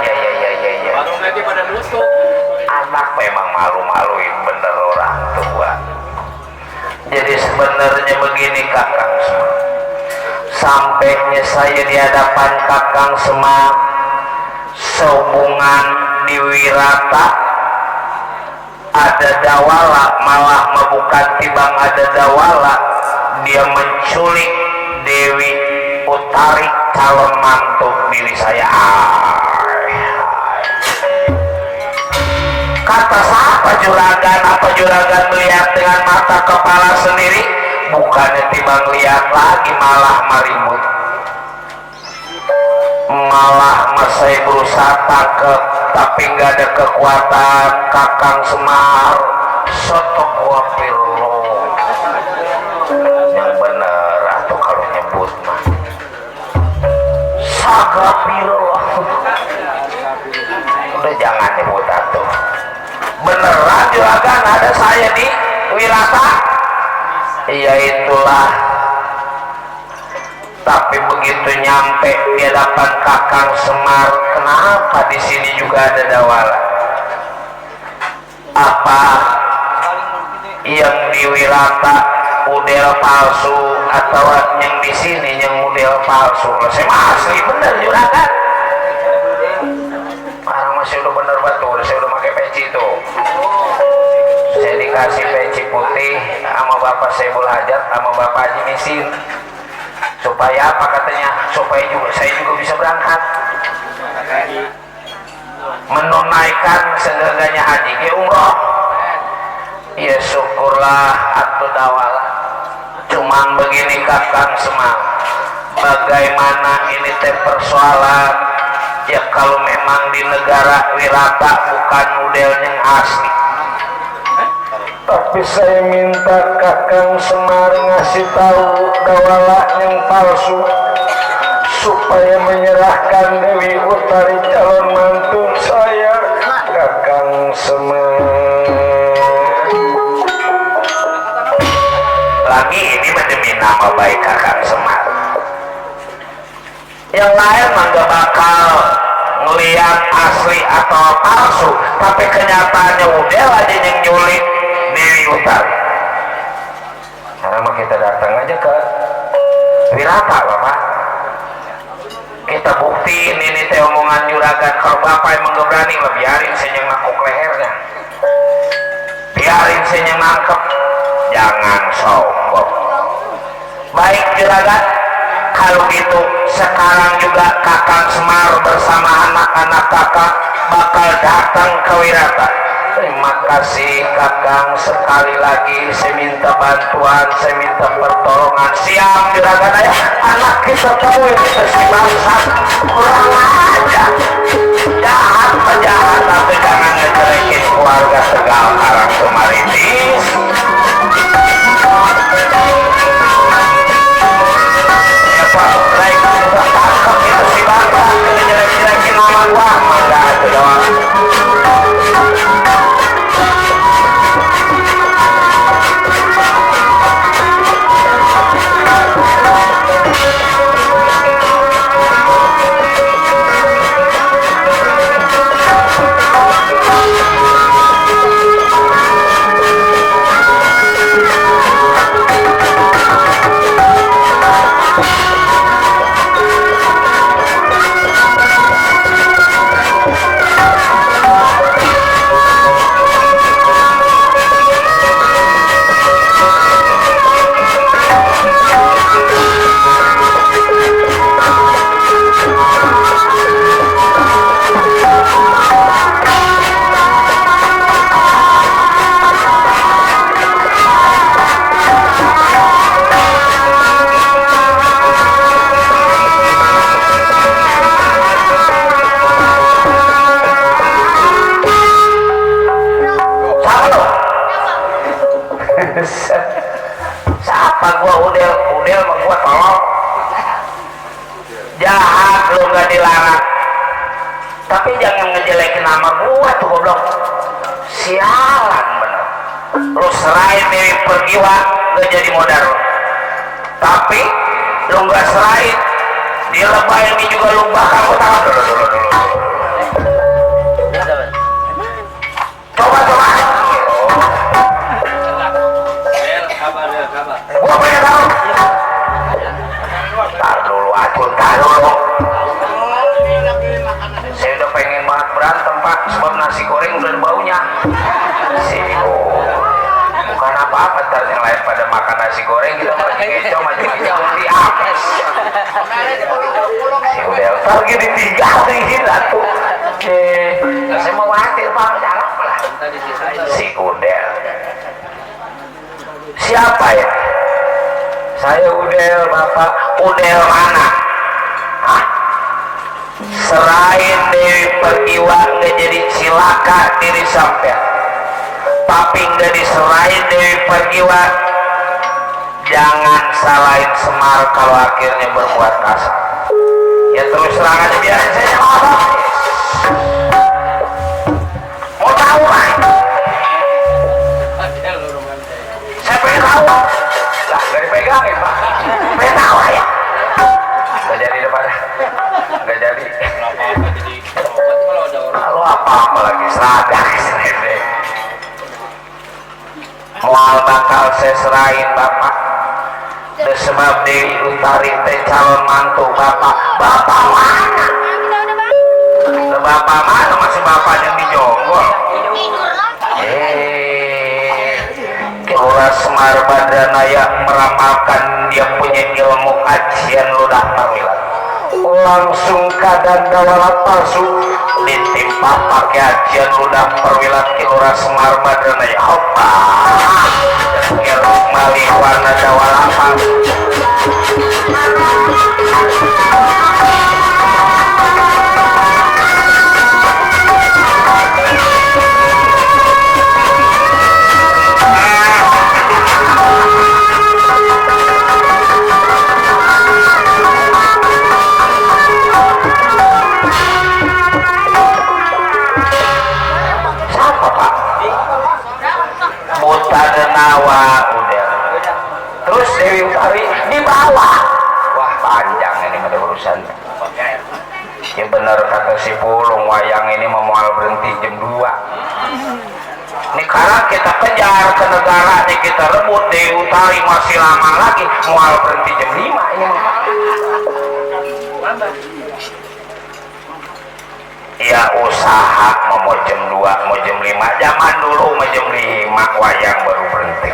Warung lagi pada nutup anak memang malu-maluin bener orang tua jadi sebenarnya begini Kakang Semar sampainya saya di hadapan Kakang Semar sehubungan di Wirata ada Dawala malah bukan tibang ada Dawala dia menculik Dewi Utari calon mantu diri saya. Kata siapa juragan? Apa juragan melihat dengan mata kepala sendiri? Bukannya timbang lihat lagi malah maribut, malah masih berusaha tangkep tapi nggak ada kekuatan. Kakang Semar sotok wapilo yang bener atau kalau nyebut mah sagapilo. Udah jangan nyebut atuh, beneran juragan ada saya di Wirata. Iya itulah. Tapi begitu nyampe di hadapan Kakang Semar, kenapa di sini juga ada dawala? Apa yang di Wirata model palsu atau yang di sini yang model palsu? Saya asli bener juragan. Orang masih udah bener betul, saya udah pakai peci itu. Saya dikasih peci putih sama Bapak Saiful Hajat sama Bapak Haji Misin. Supaya apa katanya? Supaya juga saya juga bisa berangkat menunaikan segalanya haji ke umroh. Ya syukurlah atuh dawala. Cuman begini Kakang Semar, bagaimana ini teh persoalan ya kalau memang di negara Wirata bukan model yang asli. Tapi saya minta Kakang Semar ngasih tahu dawala yang palsu supaya menyerahkan Dewi Utari calon mantu saya. Kakang Semar lagi ini demi nama baik Kakang Semar. Yang lain mah gak bakal ngelihat asli atau palsu, tapi kenyataannya udah aja yang nyulik Dewi Utari. Karena mah kita datang aja ke Wirata Bapak, kita buktiin ini teh omongan juragan. Kalau Bapak emang gak berani lah, biarin saya yang nakuk lehernya, biarin saya yang nangkep, jangan sombong. Baik juragan, kalau gitu sekarang juga Kakang Semar bersama anak-anak kakak bakal datang ke Wirata. Terima kasih Kakang, sekali lagi saya minta bantuan, saya minta pertolongan. Siap juragan ya, anak kita tahu ini si bangsa kurang aja, jahat penjahat, tapi jangan ngejelekin keluarga Tegal Karang Tumaritis. Ya Pak, baik kita tangkap itu si bangsa, ngejelek-jelekin nama gua, mangga aja doang. Siapa gua udel mah gua tolong. Jahat lu gak dilarang, tapi jangan ngejelekin nama gua tuh goblok. Sialan bener. Lu serahin Dewi Pergiwa gak jadi modal lu, tapi lu gak serahin di lebah ini juga lu bakal gua tangan dulu. Coba gua pengen tahu. Tar dulu acun, tar dulu. Saya udah pengen banget berantem Pak, sebab nasi goreng udah ada baunya. Bukan apa apa-apa, ntar yang lain pada makan nasi goreng kita lagi ngeco maju-maju di apes. Si Udel lagi ditinggalin atuh. Nah, saya mau watir Pak, jalan lah. Si Udel. Siapa ya? Saya Udel, Bapak. Udel mana? Hah? Serain Dewi Pertiwa nggak jadi cilaka diri sampean, tapi nggak diserain Dewi Pertiwa jangan salahin Semar kalau akhirnya berbuat kasar. Ya terus terang aja, biarin saya ngomong. Mau tahu kan? Saya pengen tahu lah, nggak dipegangin Pak, pengen tahu ya. Nggak jadi depan, nggak jadi. Kalau apa-apa lagi seragam sendiri. Mual bakal saya serahin Bapak. Sebab Dewi Utari teh calon mantu Bapak. Bapak mana? Bapak mana? Masih Bapak yang dijonggol. Kira Semar Badranaya meramalkan dia punya ilmu ajian ludah pamilat. Langsung kadang dawalat palsu ditimpa pakai ajian ludah perwilat kilura Semar Badranaya. Allah keluk malih warna dawalapan. Terus Dewi Utari di bawah. Wah panjang ini ada urusan. Ya bener kata si Pulung, wayang ini memual berhenti jam 2. Ini karena kita kejar ke negara nih, kita rebut Dewi Utari masih lama lagi, mual berhenti jam 5 ini. Ya usaha mau jam 2 mau jam 5, zaman dulu mau jam 5 wayang baru berhenti.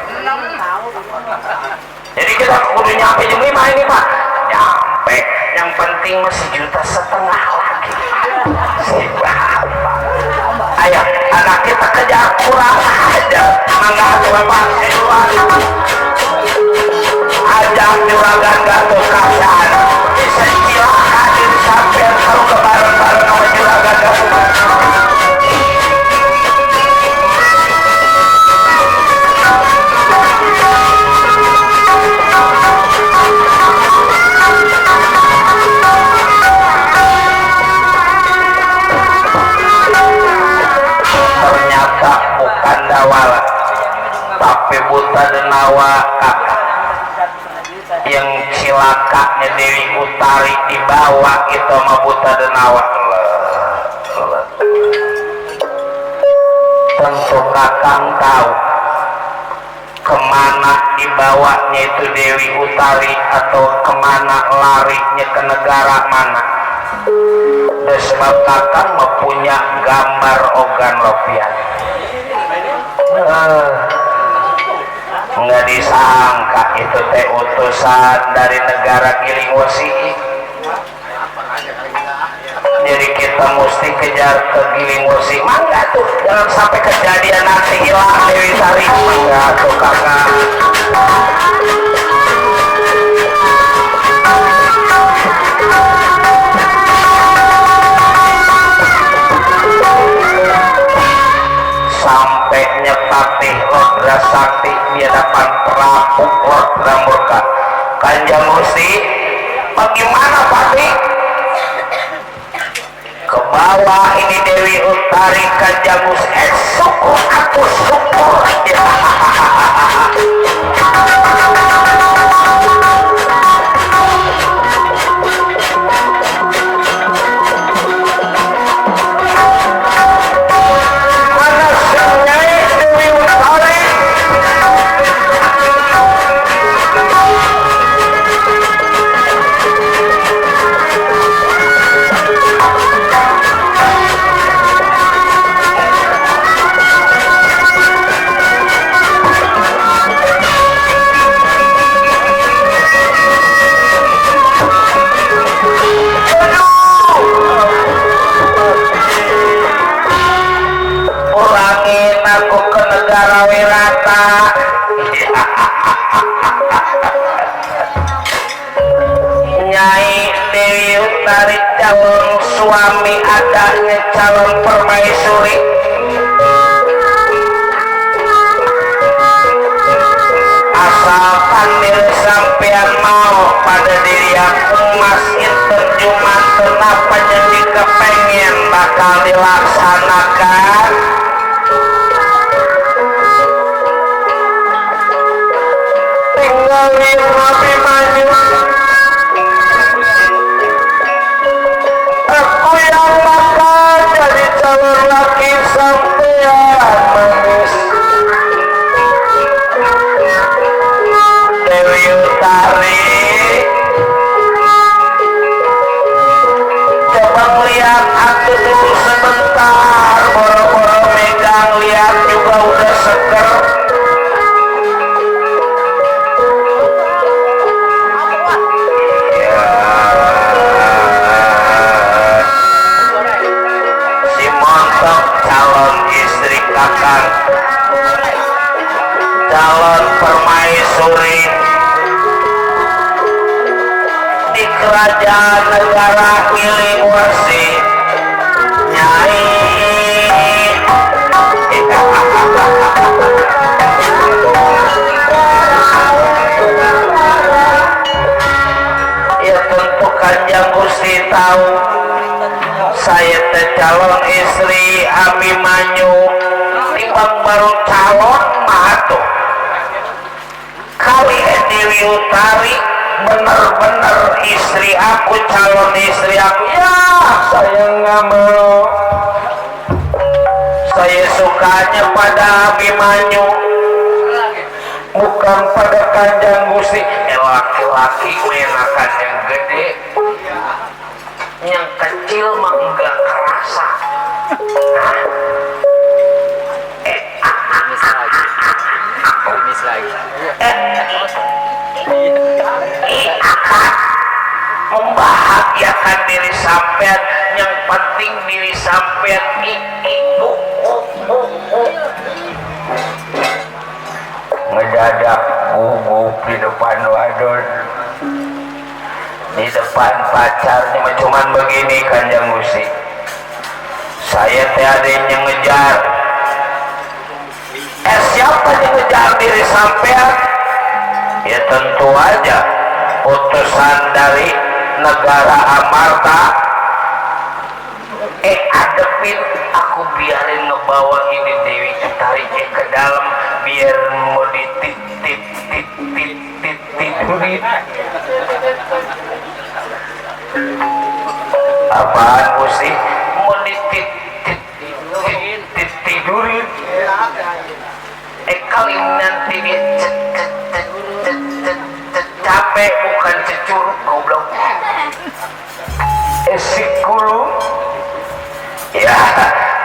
Jadi kita kudu nyampe jam 5 ini Pak. Nyampe, yang penting masih 1,5 juta lagi. Si Bapak. Ayo, anak kita kejar kurang aja. Mangga Bapak keluar. Ajak juragan Gatot Kacan. Bisa silakan disampaikan kalau ke bareng-bareng sama juragan Gatot. Dawala, tapi buta denawa kakak yang cilakanya Dewi Utari dibawa itu sama buta denawa. Tentu kakang tahu kemana dibawanya itu Dewi Utari atau kemana larinya, ke negara mana. Dan sebab kakang mempunyai gambar ogan lopian. Nggak disangka itu teh utusan dari negara Gilingwesi. Jadi kita mesti kejar ke Gilingwesi. Mangga tuh, jangan sampai kejadian nanti hilang Dewi Sari. Mangga tuh kakak. Sampai nyepatih Lodra Sakti dia dapat terapuk Lodra Murka. Kanjeng Gusti, bagaimana Pati? Ke bawah ini Dewi Utari, Kanjeng Gusti. Syukur aku syukur. Nyai Dewi Utari calon suami adanya calon permaisuri asalkan diri sampean mau pada diri aku mas itu jumanten apa jadi kepengen bakal dilaksanakan tinggal di Nabi maju aku yang bakal jadi calon laki sampean manis Dewi Utari coba lihat aku dulu sebentar boro-boro megang lihat juga udah seger ya si montok calon istri kakang calon permaisuri di kerajaan negara Iliwasi Nyai ya tentu Kanjeng Gusti tahu saya teh calon istri Abimanyu timbang baru calon mah tuh kali Dewi Utari bener-bener istri aku calon istri aku ya saya nggak mau saya sukanya pada Abimanyu bukan pada Kanjeng Gusti laki-laki menakan yang gede yang kecil mah enggak kerasa Miss lagi. akan membahagiakan diri sampean yang penting diri sampean ngedadak gugup di depan wadon di depan pacarnya cuman begini Kanjeng Gusti saya teh adanya ngejar siapa yang ngejar diri sampean ya tentu aja utusan dari negara Amarta adepin aku biarin ngebawa ini Dewi Utari ke dalam biar mau tidurin apaan Gusti mau tidurin kali nanti dia capek bukan cecurut goblok esikulu ya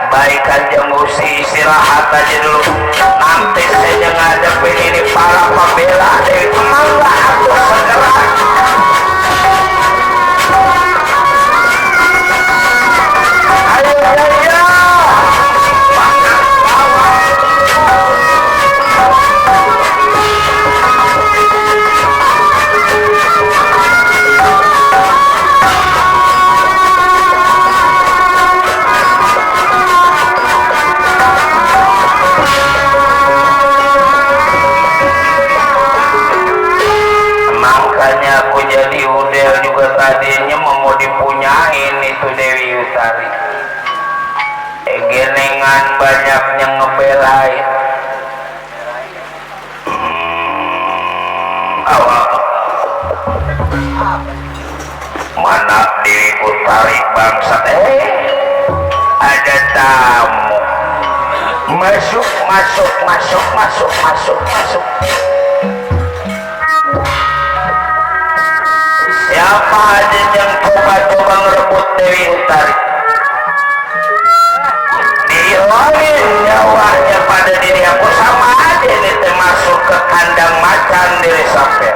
baik Kanjeng Gusti istirahat aja dulu nanti saya ngadepin ini para pembela dari mangga aku segera ayo aku jadi udel juga tadinya mau dipunyain itu Dewi Utari genengan banyaknya ngebelain awal mana Dewi Utari bangsa ada tamu masuk siapa aja yang coba-coba ngerebut Dewi Utari dihilangin nyawanya pada diri aku sama aja ini termasuk ke kandang macan diri sampai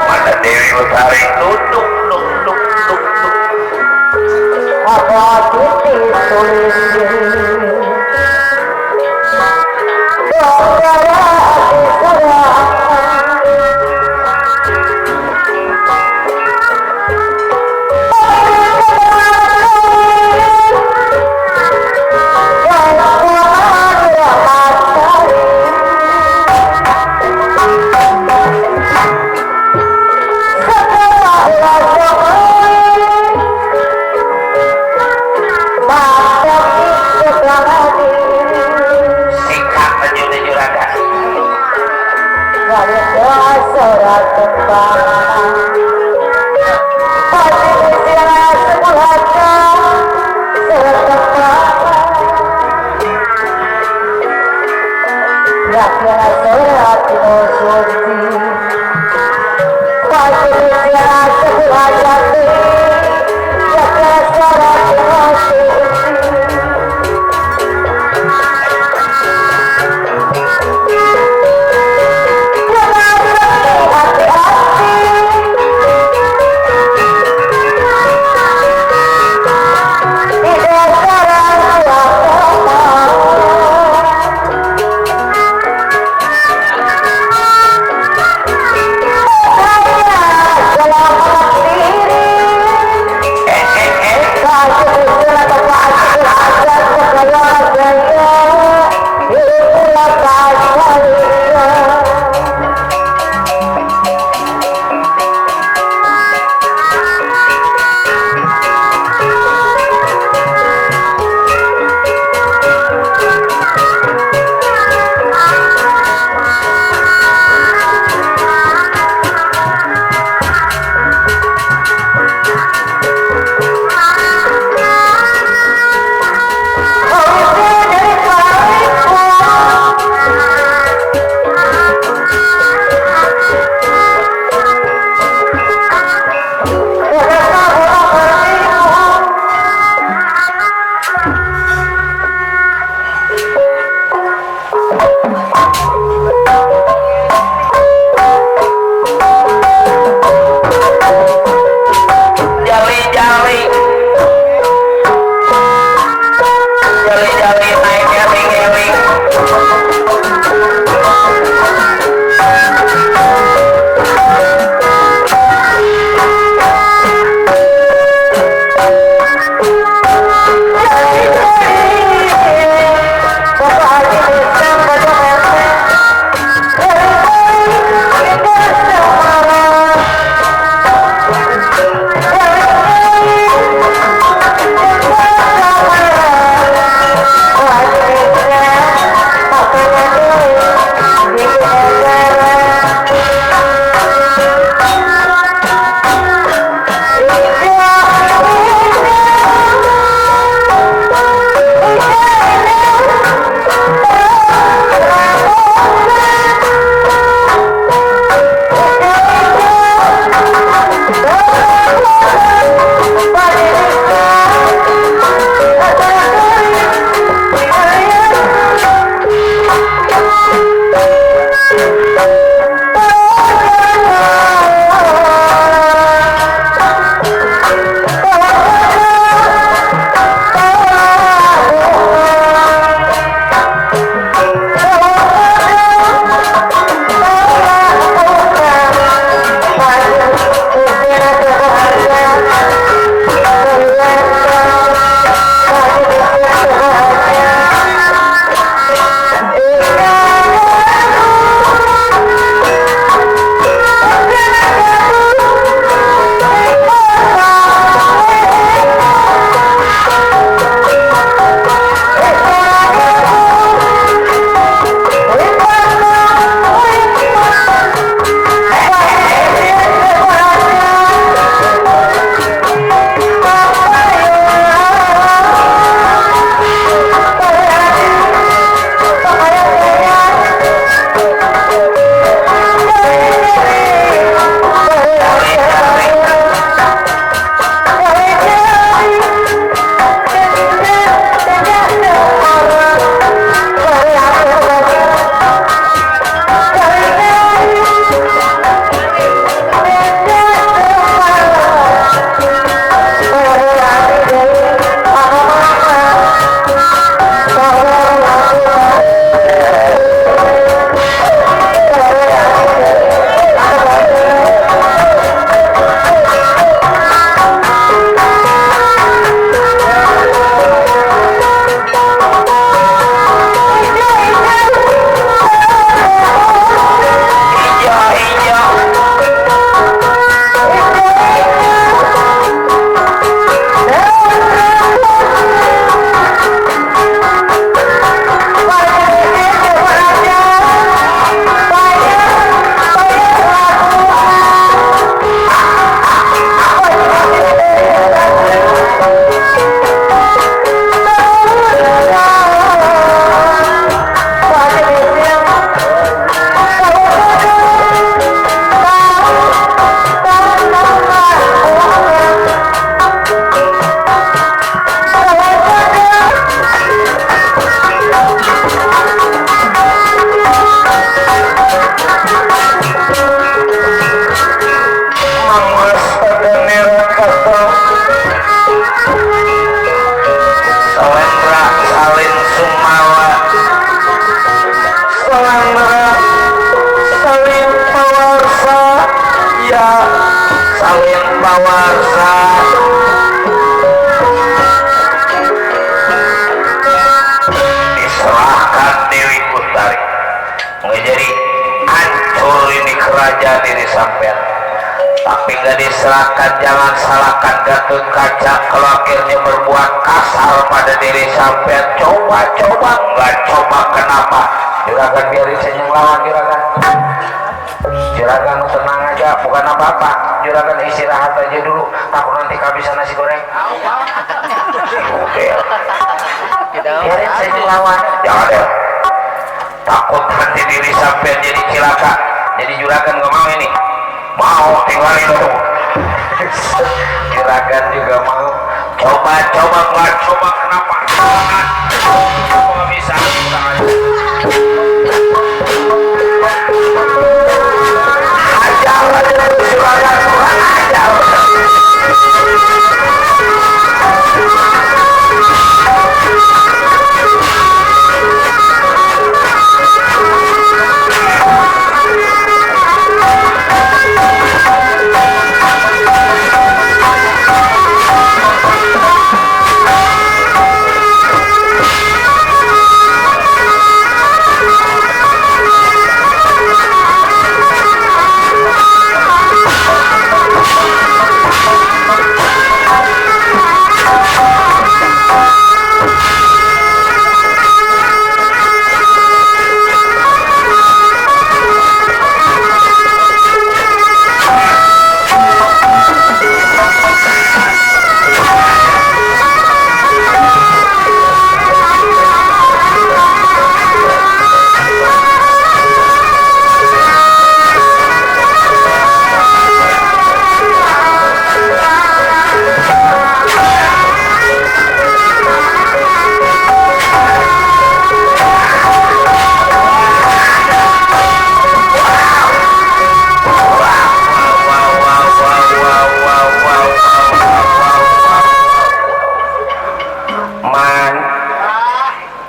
Mata Dewi Utari duduk sikap penjuni juragan. diserahkan, jangan salahkan Gatot Kaca kalau akhirnya berbuat kasar pada diri sampean. Coba-coba nggak coba kenapa? Juragan biarin saya yang lawan juragan. Juragan tenang aja, bukan apa-apa. Juragan istirahat aja dulu, takut nanti kehabisan nasi goreng. Biarin saya yang lawan. Jangan deh. Takut nanti diri sampean jadi cilaka. Jadi juragan nggak mau ini. Mau tinggalin dulu. Juragan juga mau. Coba-coba nggak coba kenapa? Nggak bisa.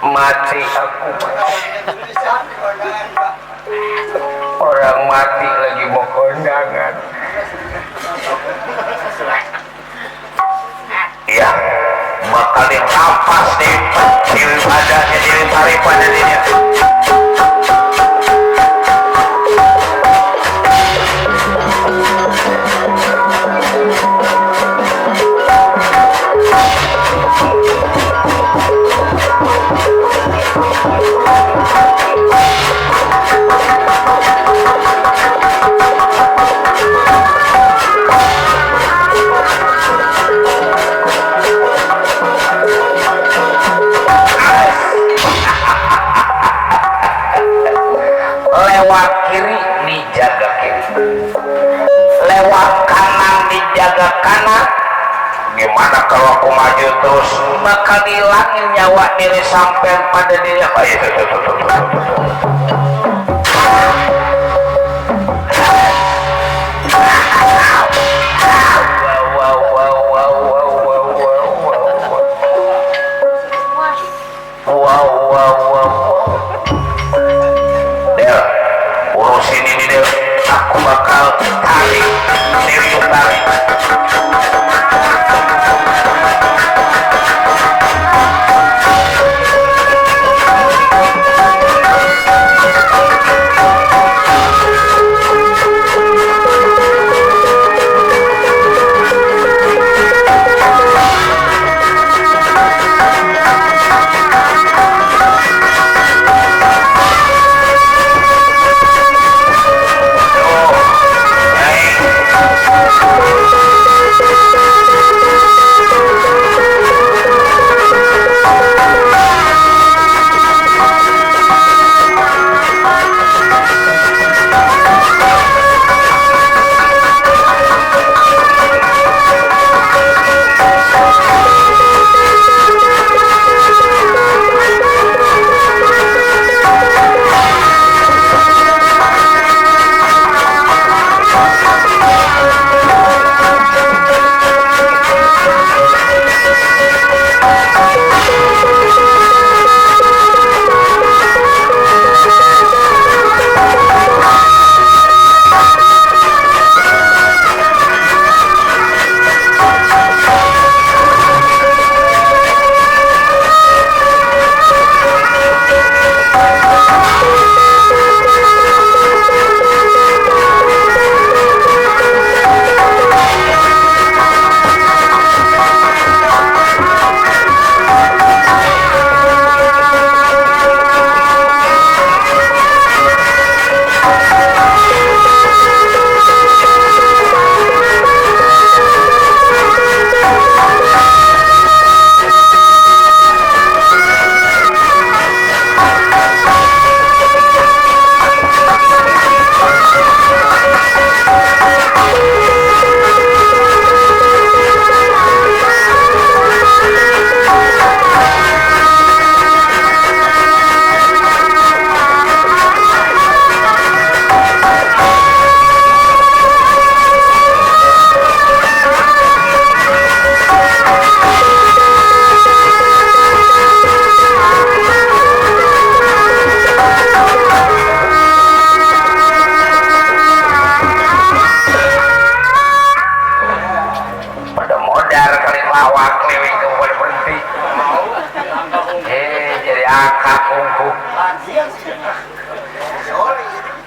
Mati aku. Orang mati lagi mau kondangan. Ya, bakal dirampas di badannya, ditarik pada dirinya. Lewat kiri dijaga kiri, lewat kanan dijaga kanan. Gimana kalau aku maju terus, bakal hilangin nyawa diri sampai pada diri. Urusin ini deh, aku bakal tarik diri tarik.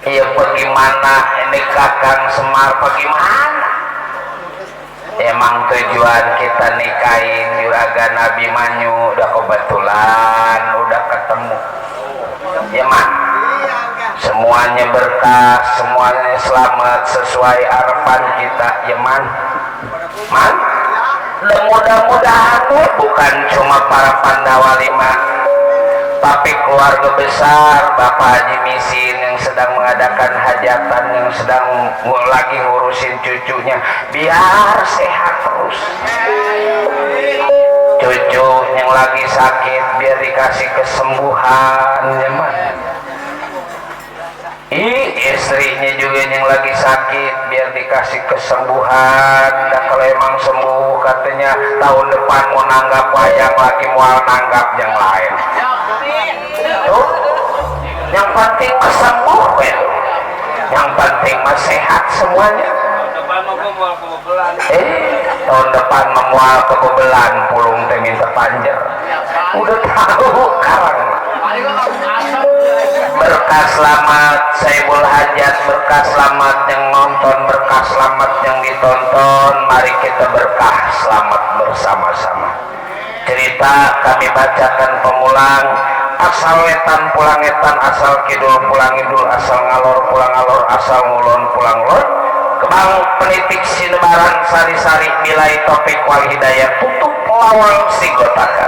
Iya bagaimana ini Kakang Semar bagaimana? Emang tujuan kita nikahin juragan Nabi Manyu udah kebetulan udah ketemu. Ya man, semuanya berkah, semuanya selamat sesuai harapan kita. Ya man, dan mudah-mudahan bukan cuma para Pandawa 5, tapi keluarga besar Bapak Haji Misin yang sedang mengadakan hajatan, yang sedang lagi ngurusin cucunya biar sehat terus. Cucu yang lagi sakit biar dikasih kesembuhan. Ya man, istrinya juga yang lagi sakit biar dikasih kesembuhan. Dan kalau emang sembuh katanya tahun depan mau nanggap wayang lagi, mau nanggap yang lain. Tuh, yang penting sembuh ya, yang penting sehat semuanya. Tahun depan memual kebebelan pulung teh minta panjer. Udah tahu karang. Berkah selamat Saibul Hajat, berkah selamat yang nonton, berkah selamat yang ditonton. Mari kita berkah selamat bersama-sama. Cerita kami bacakan pemulang. Asal wetan pulang etan, asal kidul pulang idul, asal ngalor pulang ngalor, asal ngulon pulang lor. Kebang penitik sinebaran sari-sari nilai topik wal hidayah tutup lawang sigotakan.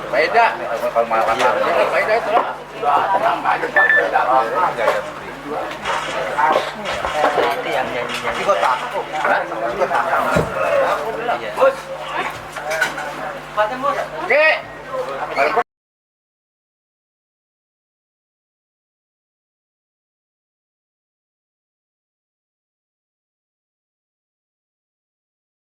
Beda kalau malah beda itu lah.